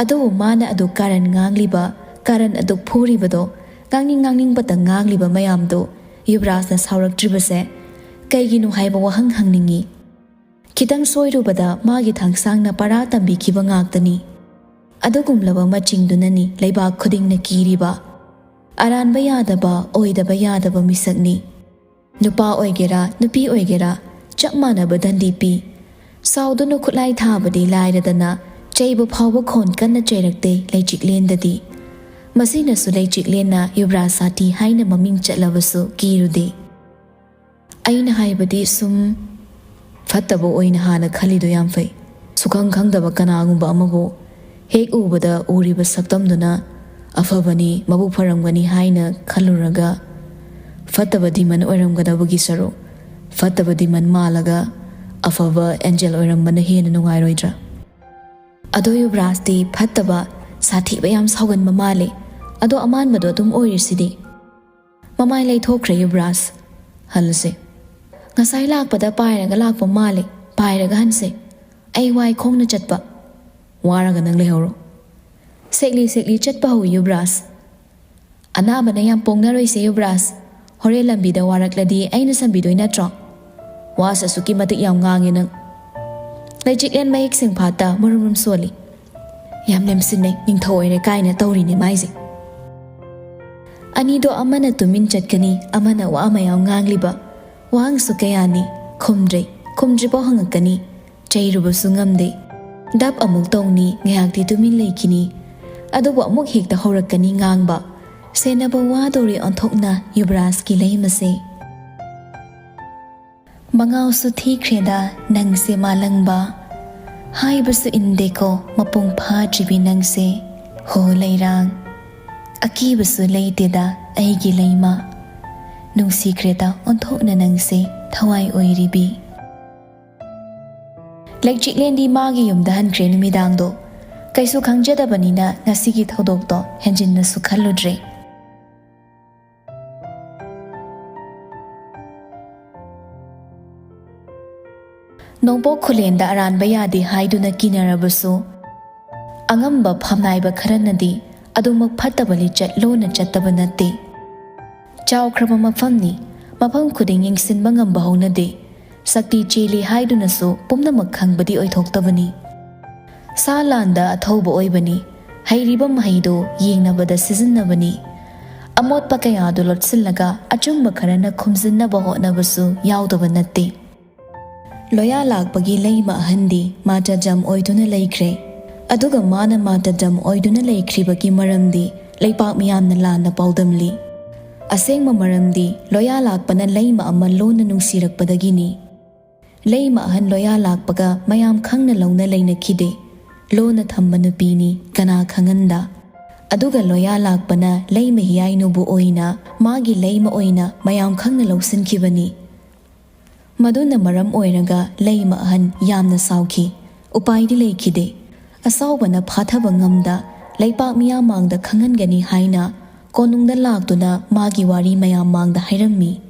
ꯑꯗꯨꯕꯨ ꯃꯥꯅ ꯑꯗꯨ ꯀꯥꯔꯟ ꯉꯥꯡꯂꯤꯕ, ꯀꯥꯔꯟ ꯑꯗꯨ ꯐꯨꯔꯤꯕꯗꯣ, ꯉꯥꯡꯅꯤꯡ ꯉꯥꯡꯅꯤꯡꯕꯇ ꯉꯥꯡꯂꯤꯕ ꯃꯌꯥꯝꯗꯨ ꯌꯨꯕꯔꯥꯖꯅ ꯁꯥꯎꯔꯛꯇ꯭ꯔꯤꯕꯁꯦ ꯀꯩꯒꯤꯅꯣ ꯍꯥꯏꯕ ꯋꯥꯍꯪ ꯍꯪꯅꯤꯡꯏ꯫ ꯈꯤꯇꯪ ꯁꯣꯏꯔꯨꯕꯗ ꯃꯥꯒꯤ ꯊꯥꯡꯁꯥꯡꯅ ꯄꯔꯥ ꯇꯝꯕꯤꯈꯤꯕ ꯉꯥꯛꯇꯅꯤ꯫ ꯑꯗꯨꯒꯨꯝꯂꯕ ꯃꯆꯤꯡꯗꯨꯅꯅꯤ ꯂꯩꯕꯥꯛ ꯈꯨꯗꯤꯡꯅ ꯀꯤꯔꯤꯕ꯫ ꯑꯔꯥꯟꯕ ꯌꯥꯗꯕ, ꯑꯣꯏꯗꯕ ꯌꯥꯗꯕ ꯃꯤꯁꯛꯅꯤ꯫ ꯅꯨꯄꯥ ꯑꯣꯏꯒꯦꯔꯥ, ꯅꯨꯄꯤ ꯑꯣꯏꯒꯦꯔꯥ, ꯆꯞ ꯃꯥꯟꯅꯕ ꯗꯟꯗꯤ ꯄꯤ꯫ ꯁꯥꯎꯗꯨꯅ ꯈꯨꯠꯂꯥꯏ ꯊꯥꯕꯗꯤ ꯂꯥꯏꯔꯗꯅ, ꯆꯩꯕ ꯐꯥꯎꯕ ꯈꯣꯟ ꯀꯟꯅ ꯆꯩꯔꯛꯇꯦ ꯂꯩꯆꯤꯛꯂꯦꯟꯗꯗꯤ꯫ ꯃꯁꯤꯅꯁꯨ ꯂꯩꯆꯤꯛꯂꯦꯟꯅ ꯌꯨꯕ꯭ꯔꯥꯖ ꯁꯥꯊꯤ ꯍꯥꯏꯅ ꯃꯃꯤꯡ ꯆꯠꯂꯕꯁꯨ ꯀꯤꯔꯨꯗꯦ꯫ ꯑꯩꯅ ꯍꯥꯏꯕꯗꯤ ꯁꯨꯝ ꯐꯠꯇꯕ ꯑꯣꯏꯅ ꯍꯥꯟꯅ ꯈꯜꯂꯤꯗꯣ ꯌꯥꯝ ꯐꯩ꯫ ꯁꯨꯈꯪ ꯈꯪꯗꯕ ꯀꯅꯥꯒꯨꯝꯕ ꯑꯃꯕꯨ ꯍꯦꯛ ꯎꯕꯗ ꯎꯔꯤꯕ ꯁꯛꯇꯝꯗꯨꯅ ꯑꯐꯕꯅꯤ, ꯃꯕꯨꯛ ꯐꯔꯝꯒꯅꯤ ꯍꯥꯏꯅ ꯈꯜꯂꯨꯔꯒ, ꯐꯠꯇꯕ ꯗꯤꯃꯟ ꯑꯣꯏꯔꯝꯒꯗꯕꯒꯤ ꯁꯔꯨꯛ, ꯐꯠꯇꯕ ꯗꯤꯃꯟ ꯃꯥꯜꯂꯒ ꯑꯐꯕ ꯑꯦꯟꯖꯦꯜ ꯑꯣꯏꯔꯝꯕꯅ ꯍꯦꯟꯅ ꯅꯨꯡꯉꯥꯏꯔꯣꯏꯗ꯭ꯔꯥ? ꯑꯗꯣ ꯌꯨꯕ꯭ꯔꯥꯖꯇꯤ ꯐꯠꯇꯕ, ꯁꯥꯊꯤꯕ ꯌꯥꯝ ꯁꯥꯎꯒꯟꯕ ꯃꯥꯜꯂꯦ꯫ ꯑꯗꯣ ꯑꯃꯥꯟꯕꯗꯣ ꯑꯗꯨꯝ ꯑꯣꯏꯔꯤꯁꯤꯗꯤ꯫ ꯃꯃꯥꯏ ꯂꯩꯊꯣꯛꯈ꯭ꯔꯦ ꯌꯨꯕ꯭ꯔꯥꯖ꯫ ꯍꯜꯂꯁꯦ꯫ ꯉꯁꯥꯏ ꯂꯥꯛꯄꯗ ꯄꯥꯏꯔꯒ ꯂꯥꯛꯄ ꯃꯥꯜꯂꯦ꯫ ꯄꯥꯏꯔꯒ ꯍꯟꯁꯦ꯫ ꯑꯩ ꯋꯥꯏ ꯈꯣꯡꯅ ꯆꯠꯄ꯫ ꯋꯥꯔꯒ ꯅꯪ ꯂꯩꯍꯧꯔꯣ꯫ ꯁꯦꯛꯂꯤ ꯁꯦꯛꯂꯤ ꯆꯠꯄ ꯍꯧꯏ ꯌꯨꯕ꯭ꯔꯥꯖ꯫ ꯑꯅꯥꯕꯅ ꯌꯥꯝ ꯄꯣꯡꯅꯔꯣꯏꯁꯦ ꯌꯨꯕ꯭ꯔꯥꯖ꯫ ꯍꯣꯔꯦꯟ ꯂꯝꯕꯤꯗ ꯋꯥꯔꯛꯂꯗꯤ ꯑꯩꯅ ꯁꯟꯕꯤꯗꯣꯏ ꯅꯠꯇ꯭ꯔꯣ? ꯋꯥꯁꯦ ꯑꯁꯨꯛꯀꯤ ꯃꯇꯤꯛ ꯌꯥꯝ ꯉꯥꯡꯉꯦ ꯅꯪ꯫ ꯂꯩꯆꯤꯛꯂꯦꯟ ꯃꯌꯦꯛ ꯁꯦꯡꯐꯥꯠꯇ ꯃꯔꯨꯝ ꯃꯔꯨꯝ ꯁꯣꯜꯂꯤ꯫ ꯌꯥꯝ ꯂꯦꯝꯁꯤꯟꯅꯩ, ꯅꯤꯡꯊꯧ ꯑꯣꯏꯔꯦ ꯀꯥꯏꯅ ꯇꯧꯔꯤꯅꯦ ꯃꯥꯏꯁꯦ꯫ ꯑꯅꯤꯗꯣ ꯑꯃꯅ ꯇꯨꯃꯤꯟ ꯆꯠꯀꯅꯤ, ꯑꯃꯅ ꯋꯥ ꯃꯌꯥꯝ ꯉꯥꯡꯂꯤꯕ꯫ ꯋꯥꯍꯪꯁꯨ ꯀꯌꯥꯅꯤ, ꯈꯨꯝꯗ꯭ꯔꯦ, ꯈꯨꯝꯗ꯭ꯔꯤꯐꯥꯎ ꯍꯪꯉꯛꯀꯅꯤ꯫ ꯆꯩꯔꯨꯕꯁꯨ ꯉꯝꯗꯦ꯫ ꯗꯞ ꯑꯃꯨꯛ ꯇꯧꯅꯤ, ꯉꯥꯏꯍꯥꯛꯇꯤ ꯇꯨꯃꯤꯟ ꯂꯩꯈꯤꯅꯤ꯫ ꯑꯗꯨꯕꯨ ꯑꯃꯨꯛ ꯍꯦꯛꯇ ꯍꯧꯔꯛꯀꯅꯤ ꯉꯥꯡꯕ꯫ ꯁꯦꯟꯅꯕ ꯋꯥꯗꯧꯔꯤ ꯑꯣꯟꯊꯣꯛꯅ ꯌꯨꯕ꯭ꯔꯥꯖꯀꯤ ꯂꯩꯃꯁꯦ꯫ ꯃꯉꯥꯎꯁꯨ ꯊꯤꯈ꯭ꯔꯦꯗ ꯅꯪꯁꯦ ꯃꯥꯂꯪꯕ꯫ ꯍꯥꯏꯕꯁꯨ ꯏꯟꯗꯦꯀꯣ ꯃꯄꯨꯡ ꯐꯥꯗ꯭ꯔꯤꯕꯤ ꯅꯪꯁꯦ꯫ ꯍꯣ ꯂꯩꯔꯥꯡ꯫ ꯑꯀꯤꯕꯁꯨ ꯂꯩꯇꯦꯗ ꯑꯩꯒꯤ ꯂꯩꯃ꯫ ꯅꯨꯡꯁꯤꯈ꯭ꯔꯦꯗ ꯑꯣꯟꯊꯣꯛꯅ ꯅꯪꯁꯦ ꯊꯋꯥꯏ ꯑꯣꯏꯔꯤꯕꯤ꯫ ꯂꯩꯆꯤꯛꯂꯦꯟꯗꯤ ꯃꯥꯒꯤ ꯌꯨꯝꯗ ꯍꯟꯈ꯭ꯔꯦ ꯅꯨꯃꯤꯗꯥꯡꯗꯣ꯫ ꯀꯩꯁꯨ ꯈꯪꯖꯗꯕꯅꯤꯅ ꯉꯁꯤꯒꯤ ꯊꯧꯗꯣꯛꯇꯣ ꯍꯦꯟꯖꯤꯟꯅꯁꯨ ꯈꯜꯂꯨꯗ꯭ꯔꯦ꯫ ꯅꯣꯡꯄꯣꯛ ꯈꯨꯂꯦꯟꯗ ꯑꯔꯥꯟꯕ ꯌꯥꯗꯦ ꯍꯥꯏꯗꯨꯅ ꯀꯤꯅꯔꯕꯁꯨ, ꯑꯉꯝꯕ ꯐꯝꯅꯥꯏꯕ ꯈꯔꯅꯗꯤ ꯑꯗꯨꯃꯛ ꯐꯠꯇꯕ ꯂꯤꯆꯠ ꯂꯣꯟꯅ ꯆꯠꯇꯕ ꯅꯠꯇꯦ꯫ ꯆꯥꯎꯈ꯭ꯔꯕ ꯃꯐꯝꯅꯤ, ꯃꯐꯝ ꯈꯨꯗꯤꯡ ꯌꯦꯡꯁꯤꯟꯕ ꯉꯝꯕ ꯍꯧꯅꯗꯦ꯫ ꯁꯛꯇꯤ ꯆꯦꯜꯂꯤ ꯍꯥꯏꯗꯨꯅꯁꯨ ꯄꯨꯝꯅꯃꯛ ꯈꯪꯕꯗꯤ ꯑꯣꯏꯊꯣꯛꯇꯕꯅꯤ꯫ ꯁꯥ ꯂꯥꯟꯗ ꯑꯊꯧꯕ ꯑꯣꯏꯕꯅꯤ꯫ ꯍꯩꯔꯤꯕ ꯃꯍꯩꯗꯨ ꯌꯦꯡꯅꯕꯗ ꯁꯤꯖꯤꯟꯅꯕꯅꯤ꯫ ꯑꯃꯣꯠꯄ ꯀꯌꯥꯗꯨ ꯂꯣꯠꯁꯤꯜꯂꯒ ꯑꯆꯨꯝꯕ ꯈꯔꯅ ꯈꯨꯝꯖꯤꯟꯅꯕ ꯍꯣꯠꯅꯕꯁꯨ ꯌꯥꯎꯗꯕ ꯅꯠꯇꯦ꯫ ꯂꯣꯌꯥ ꯂꯥꯛꯄꯒꯤ ꯂꯩꯃ ꯑꯍꯟꯗꯤ ꯃꯥꯇꯥꯖꯝ ꯑꯣꯏꯗꯨꯅ ꯂꯩꯈ꯭ꯔꯦ꯫ ꯑꯗꯨꯒ ꯃꯥꯅ ꯃꯥꯇꯥꯖꯝ ꯑꯣꯏꯗꯨꯅ ꯂꯩꯈ꯭ꯔꯤꯕꯒꯤ ꯃꯔꯝꯗꯤ ꯂꯩꯄꯥꯛ ꯃꯤꯌꯥꯝꯅ ꯂꯥꯟꯅ ꯄꯥꯎꯗꯝꯂꯤ꯫ ꯑꯁꯦꯡꯕ ꯃꯔꯝꯗꯤ ꯂꯣꯌꯥ ꯂꯥꯛꯄꯅ ꯂꯩꯃ ꯑꯃ ꯂꯣꯟꯅ ꯅꯨꯡꯁꯤꯔꯛꯄꯗꯒꯤꯅꯤ꯫ ꯂꯩꯃ ꯑꯍꯟ ꯂꯣꯌꯥ ꯂꯥꯛꯄꯒ ꯃꯌꯥꯝ ꯈꯪꯅ ꯂꯧꯅ ꯂꯩꯅꯈꯤꯗꯦ꯫ ꯂꯣꯟꯅ ꯊꯝꯕ ꯅꯨꯄꯤꯅꯤ, ꯀꯅꯥ ꯈꯪꯍꯟꯗ꯫ ꯑꯗꯨꯒ ꯂꯣꯌꯥ ꯂꯥꯛꯄꯅ ꯂꯩꯃ ꯍꯤꯌꯥꯏꯅꯨꯕꯨ ꯑꯣꯏꯅ ꯃꯥꯒꯤ ꯂꯩꯃ ꯑꯣꯏꯅ ꯃꯌꯥꯝ ꯈꯪꯅ ꯂꯧꯁꯤꯟꯈꯤꯕꯅꯤ꯫ ꯃꯗꯨꯅ ꯃꯔꯝ ꯑꯣꯏꯔꯒ ꯂꯩꯃ ꯑꯍꯟ ꯌꯥꯝꯅ ꯁꯥꯎꯈꯤ꯫ ꯎꯄꯥꯏꯗꯤ ꯂꯩꯈꯤꯗꯦ꯫ ꯑꯁꯥꯎꯕꯅ ꯐꯥꯊꯕ ꯉꯝꯗ ꯂꯩꯄꯥꯛ ꯃꯤꯌꯥꯝ ꯃꯥꯡꯗ ꯈꯪꯍꯟꯒꯅꯤ ꯍꯥꯏꯅ ꯀꯣꯅꯨꯡꯗ ꯂꯥꯛꯇꯨꯅ ꯃꯥꯒꯤ ꯋꯥꯔꯤ ꯃꯌꯥꯝ ꯃꯥꯡꯗ ꯍꯥꯏꯔꯝꯃꯤ꯫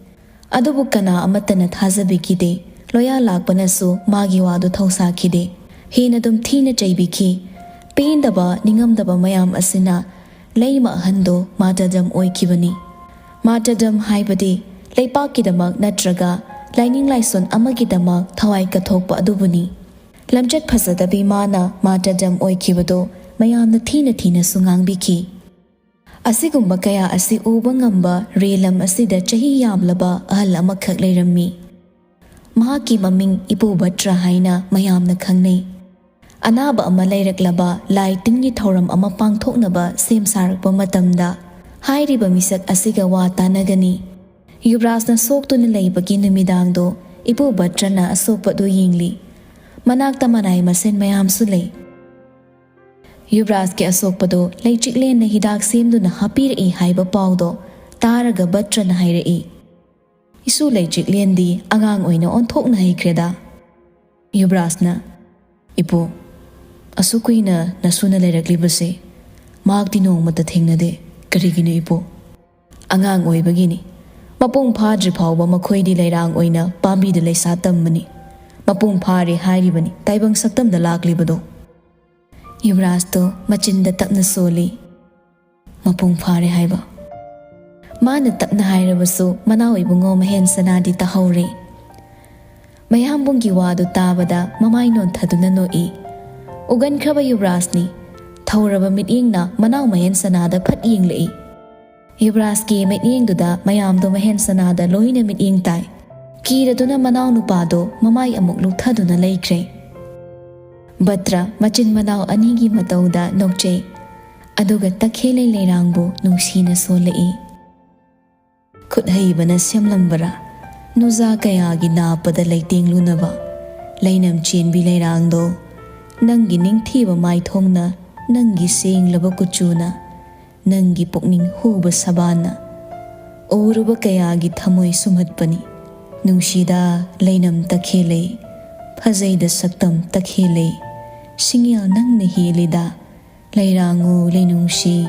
ꯑꯗꯨꯕꯨ ꯀꯅꯥ ꯑꯃꯠꯇꯅ ꯊꯥꯖꯕꯤꯈꯤꯗꯦ꯫ ꯂꯣꯌꯥ ꯂꯥꯛꯄꯅꯁꯨ ꯃꯥꯒꯤ ꯋꯥꯗꯨ ꯊꯧꯁꯥꯈꯤꯗꯦ꯫ ꯍꯦꯟꯅ ꯑꯗꯨꯝ ꯊꯤꯅ ꯆꯩꯕꯤꯈꯤ꯫ ꯄꯦꯟꯗꯕ, ꯅꯤꯡꯉꯝꯗꯕ ꯃꯌꯥꯝ ꯑꯁꯤꯅ ꯂꯩꯃ ꯑꯍꯟꯗꯣ ꯃꯥꯇꯥꯖꯝ ꯑꯣꯏꯈꯤꯕꯅꯤ꯫ ꯃꯥꯇꯥꯖꯝ ꯍꯥꯏꯕꯗꯤ ꯂꯩꯄꯥꯛꯀꯤꯗꯃꯛ ꯅꯠꯇ꯭ꯔꯒ ꯂꯥꯏꯅꯤꯡ ꯂꯥꯏꯁꯣꯟ ꯑꯃꯒꯤꯗꯃꯛ ꯊꯋꯥꯏ ꯀꯠꯊꯣꯛꯄ ꯑꯗꯨꯕꯨꯅꯤ꯫ ꯂꯝꯆꯠ ꯐꯖꯗꯕꯤ ꯃꯥꯅ ꯃꯥꯇꯥꯖꯝ ꯑꯣꯏꯈꯤꯕꯗꯣ ꯃꯌꯥꯝꯅ ꯊꯤꯅ ꯊꯤꯅꯁꯨ ꯉꯥꯡꯕꯤꯈꯤ꯫ ꯑꯁꯤꯒꯨꯝꯕ ꯀꯌꯥ ꯑꯁꯤ ꯎꯕ ꯉꯝꯕ ꯔꯦꯂꯝ ꯑꯁꯤꯗ ꯆꯍꯤ ꯌꯥꯝꯂꯕ ꯑꯍꯜ ꯑꯃꯈꯛ ꯂꯩꯔꯝꯃꯤ꯫ ꯃꯍꯥꯛꯀꯤ ꯃꯃꯤꯡ ꯏꯄꯨ ꯚꯠꯇ꯭ꯔ ꯍꯥꯏꯅ ꯃꯌꯥꯝꯅ ꯈꯪꯅꯩ꯫ ꯑꯅꯥꯕ ꯑꯃ ꯂꯩꯔꯛꯂꯕ ꯂꯥꯏ ꯇꯤꯟꯒꯤ ꯊꯧꯔꯝ ꯑꯃ ꯄꯥꯡꯊꯣꯛꯅꯕ ꯁꯦꯝ ꯁꯥꯔꯛꯄ ꯃꯇꯝꯗ ꯍꯥꯏꯔꯤꯕ ꯃꯤꯁꯛ ꯑꯁꯤꯒ ꯋꯥ ꯇꯥꯟꯅꯒꯅꯤ꯫ ꯌꯨꯕꯔꯥꯖꯅ ꯁꯣꯛꯇꯨꯅ ꯂꯩꯕꯒꯤ ꯅꯨꯃꯤꯗꯥꯡꯗꯣ ꯏꯄꯨ ꯚꯠꯇ꯭ꯔꯅ ꯑꯁꯣꯛꯄ ꯑꯗꯨ ꯌꯦꯡꯂꯤ꯫ ꯃꯅꯥꯛꯇ ꯃꯅꯥꯏ ꯃꯁꯤꯟ ꯃꯌꯥꯝꯁꯨ ꯂꯩ꯫ ꯌꯨꯕꯔꯥꯖꯀꯤ ꯑꯁꯣꯛꯄꯗꯣ ꯂꯩꯆꯤꯛꯂꯦꯟꯅ ꯍꯤꯗꯥꯛ ꯁꯦꯝꯗꯨꯅ ꯍꯥꯞꯄꯤꯔꯛꯏ ꯍꯥꯏꯕ ꯄꯥꯎꯗꯣ ꯇꯥꯔꯒ ꯚꯠꯇ꯭ꯔꯅ ꯍꯥꯏꯔꯛꯏ, "ꯏꯁꯨ ꯂꯩꯆꯤꯛꯂꯦꯟꯗꯤ ꯑꯉꯥꯡ ꯑꯣꯏꯅ ꯑꯣꯟꯊꯣꯛꯅ ꯍꯩꯈ꯭ꯔꯦꯗ"꯫ ꯌꯨꯕꯔꯥꯖꯅ, "ꯏꯄꯨ, ꯑꯁꯨꯛ ꯀꯨꯏꯅ ꯅꯁꯨꯅ ꯂꯩꯔꯛꯂꯤꯕꯁꯦ ꯃꯍꯥꯛꯇꯤ ꯅꯣꯡꯃꯇ ꯊꯦꯡꯅꯗꯦ꯫ ꯀꯔꯤꯒꯤꯅꯣ ꯏꯄꯨ?" "ꯑꯉꯥꯡ ꯑꯣꯏꯕꯒꯤꯅꯤ꯫ ꯃꯄꯨꯡ ꯐꯥꯗ꯭ꯔꯤ ꯐꯥꯎꯕ ꯃꯈꯣꯏꯗꯤ ꯂꯩꯔꯥꯡ ꯑꯣꯏꯅ ꯄꯥꯝꯕꯤꯗ ꯂꯩꯁꯥ ꯇꯝꯕꯅꯤ꯫ ꯃꯄꯨꯡ ꯐꯥꯔꯦ ꯍꯥꯏꯔꯤꯕꯅꯤ ꯇꯥꯏꯕꯪ ꯁꯛꯇꯝꯗ ꯂꯥꯛꯂꯤꯕꯗꯣ"꯫ ꯌꯨꯕꯔꯥꯖꯇꯣ ꯃꯆꯤꯟꯗ ꯇꯞꯅ ꯁꯣꯜꯂꯤ꯫ "ꯃꯄꯨꯡ ꯐꯥꯔꯦ ꯍꯥꯏꯕ"꯫ ꯃꯥꯅ ꯇꯞꯅ ꯍꯥꯏꯔꯕꯁꯨ ꯃꯅꯥꯎ ꯏꯕꯨꯡꯉꯣ ꯃꯍꯦꯟ ꯁꯅꯥꯗꯤ ꯇꯥꯍꯧꯔꯦ꯫ ꯃꯌꯥꯝꯕꯨꯡꯒꯤ ꯋꯥꯗꯨ ꯇꯥꯕꯗ ꯃꯃꯥꯏ ꯅꯣꯟꯊꯗꯨꯅ ꯅꯣꯛꯏ꯫ ꯎꯒꯟꯈ꯭ꯔꯕ ꯌꯨꯕꯔꯥꯖꯅꯤ꯫ ꯊꯧꯔꯕ ꯃꯤꯠꯌꯦꯡꯅ ꯃꯅꯥꯎ ꯃꯍꯦꯟ ꯁꯅꯥꯗ ꯐꯠ ꯌꯦꯡꯂꯛꯏ꯫ ꯌꯨꯕꯔꯥꯖꯀꯤ ꯃꯤꯠꯌꯦꯡꯗꯨꯗ ꯃꯌꯥꯝꯗꯣ ꯃꯍꯦꯟ ꯁꯅꯥꯗ ꯂꯣꯏꯅ ꯃꯤꯠꯌꯦꯡ ꯇꯥꯏ꯫ ꯀꯤꯔꯗꯨꯅ ꯃꯅꯥꯎ ꯅꯨꯄꯥꯗꯣ ꯃꯃꯥꯏ ꯑꯃꯨꯛ ꯂꯨꯞꯊꯗꯨꯅ ꯂꯩꯈ꯭ꯔꯦ꯫ ꯕꯠꯇ꯭ꯔ ꯃꯆꯤꯟ ꯃꯅꯥꯎ ꯑꯅꯤꯒꯤ ꯃꯇꯧꯗ ꯅꯣꯛꯆꯩ꯫ ꯑꯗꯨꯒ ꯇꯈꯦꯜꯂꯩ ꯂꯩꯔꯥꯡꯕꯨ ꯅꯨꯡꯁꯤꯅ ꯁꯣꯜꯂꯛꯏ꯫ ꯈꯨꯠ ꯍꯩꯕꯅ ꯁꯦꯝꯂꯝꯕꯔꯥ? ꯅꯨꯖꯥ ꯀꯌꯥꯒꯤ ꯅꯥꯞꯄꯗ ꯂꯩꯇꯦꯡꯂꯨꯅꯕ꯫ ꯂꯩꯅꯝ ꯆꯦꯟꯕꯤ ꯂꯩꯔꯥꯡꯗꯣ, ꯅꯪꯒꯤ ꯅꯤꯡꯊꯤꯕ ꯃꯥꯏꯊꯣꯡꯅ, ꯅꯪꯒꯤ ꯁꯦꯡꯂꯕ ꯀꯨꯆꯨꯅ, ꯅꯪꯒꯤ ꯄꯨꯛꯅꯤꯡ ꯍꯨꯕ ꯁꯕꯥꯟꯅ ꯎꯔꯨꯕ ꯀꯌꯥꯒꯤ ꯊꯃꯣꯏ ꯁꯨꯝꯍꯠꯄꯅꯤ꯫ ꯅꯨꯡꯁꯤꯗ ꯂꯩꯅꯝ ꯇꯈꯦꯜꯂꯩ, ꯐꯖꯩꯗ ꯁꯛꯇꯝ ꯇꯈꯦꯜꯂꯩ, ꯁꯤꯡꯌꯦꯜ ꯅꯪꯅ ꯍꯦꯜꯂꯤꯗ, ꯂꯩꯔꯥꯡꯉꯨ ꯂꯩꯅꯨꯡꯁꯤ꯫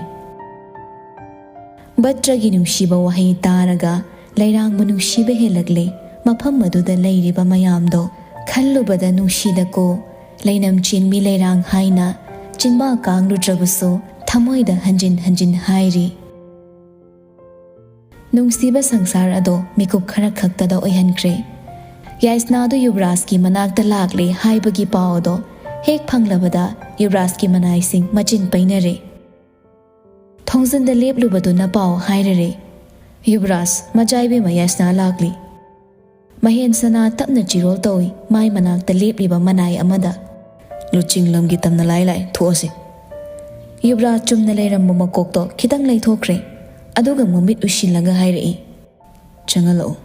ꯕꯠꯇ꯭ꯔꯒꯤ ꯅꯨꯡꯁꯤꯕ ꯋꯥꯍꯩ ꯇꯥꯔꯒ ꯂꯩꯔꯥꯡꯕꯨ ꯅꯨꯡꯁꯤꯕ ꯍꯦꯜꯂꯛꯂꯦ꯫ ꯃꯐꯝ ꯑꯗꯨꯗ ꯂꯩꯔꯤꯕ ꯃꯌꯥꯝꯗꯣ ꯈꯜꯂꯨꯕꯗ ꯅꯨꯡꯁꯤꯗꯀꯣ꯫ ꯂꯩꯅꯝ ꯆꯦꯟꯕꯤ ꯂꯩꯔꯥꯡ ꯍꯥꯏꯅ ꯆꯤꯟꯕꯥ ꯀꯥꯡꯂꯨꯗ꯭ꯔꯕꯁꯨ ꯊꯃꯣꯏꯗ ꯍꯟꯖꯤꯟ ꯍꯟꯖꯤꯟ ꯍꯥꯏꯔꯤ꯫ ꯅꯨꯡꯁꯤꯕ ꯁꯪꯁꯥꯔ ꯑꯗꯣ ꯃꯤꯀꯨꯞ ꯈꯔ ꯈꯛꯇꯗ ꯑꯣꯏꯍꯟꯈ꯭ꯔꯦ꯫ ꯌꯥꯏꯁꯅꯥꯗꯨ ꯌꯨꯕꯔꯥꯖꯀꯤ ꯃꯅꯥꯛꯇ ꯂꯥꯛꯂꯦ ꯍꯥꯏꯕꯒꯤ ꯄꯥꯎ ꯑꯗꯣ ꯍꯦꯛ ꯐꯪꯂꯕꯗ ꯌꯨꯕꯔꯥꯖꯀꯤ ꯃꯅꯥꯏꯁꯤꯡ ꯃꯆꯤꯟ ꯄꯩꯅꯔꯦ꯫ ꯊꯣꯡꯖꯤꯟꯗ ꯂꯦꯞꯂꯨꯕꯗꯨꯅ ꯄꯥꯎ ꯍꯥꯏꯔꯔꯦ, "ꯌꯨꯕꯔꯥꯖ, ꯃꯆꯥ ꯏꯕꯦꯝꯃ ꯌꯥꯏꯁꯅꯥ ꯂꯥꯛꯂꯤ꯫" ꯃꯍꯦꯟ ꯁꯅꯥ ꯇꯞꯅ ꯆꯤꯔꯣꯜ ꯇꯧꯏ, ꯃꯥꯏ ꯃꯅꯥꯛꯇ ꯂꯦꯞꯂꯤꯕ ꯃꯅꯥꯏ ꯑꯃꯗ꯫ "ꯂꯨꯆꯤꯡꯂꯝꯒꯤ ꯇꯝꯅ ꯂꯥꯏ ꯂꯥꯏ, ꯊꯣꯛꯑꯁꯤ꯫" ꯌꯨꯕꯔꯥꯖ ꯆꯨꯝꯅ ꯂꯩꯔꯝꯕ ꯃꯀꯣꯛꯇꯣ ꯈꯤꯇꯪ ꯂꯩꯊꯣꯛꯈ꯭ꯔꯦ, ꯑꯗꯨꯒ ꯃꯃꯤꯠ ꯎꯏꯁꯤꯜꯂꯒ ꯍꯥꯏꯔꯛꯏ, "ꯆꯪꯍꯜꯂꯛꯎ꯫"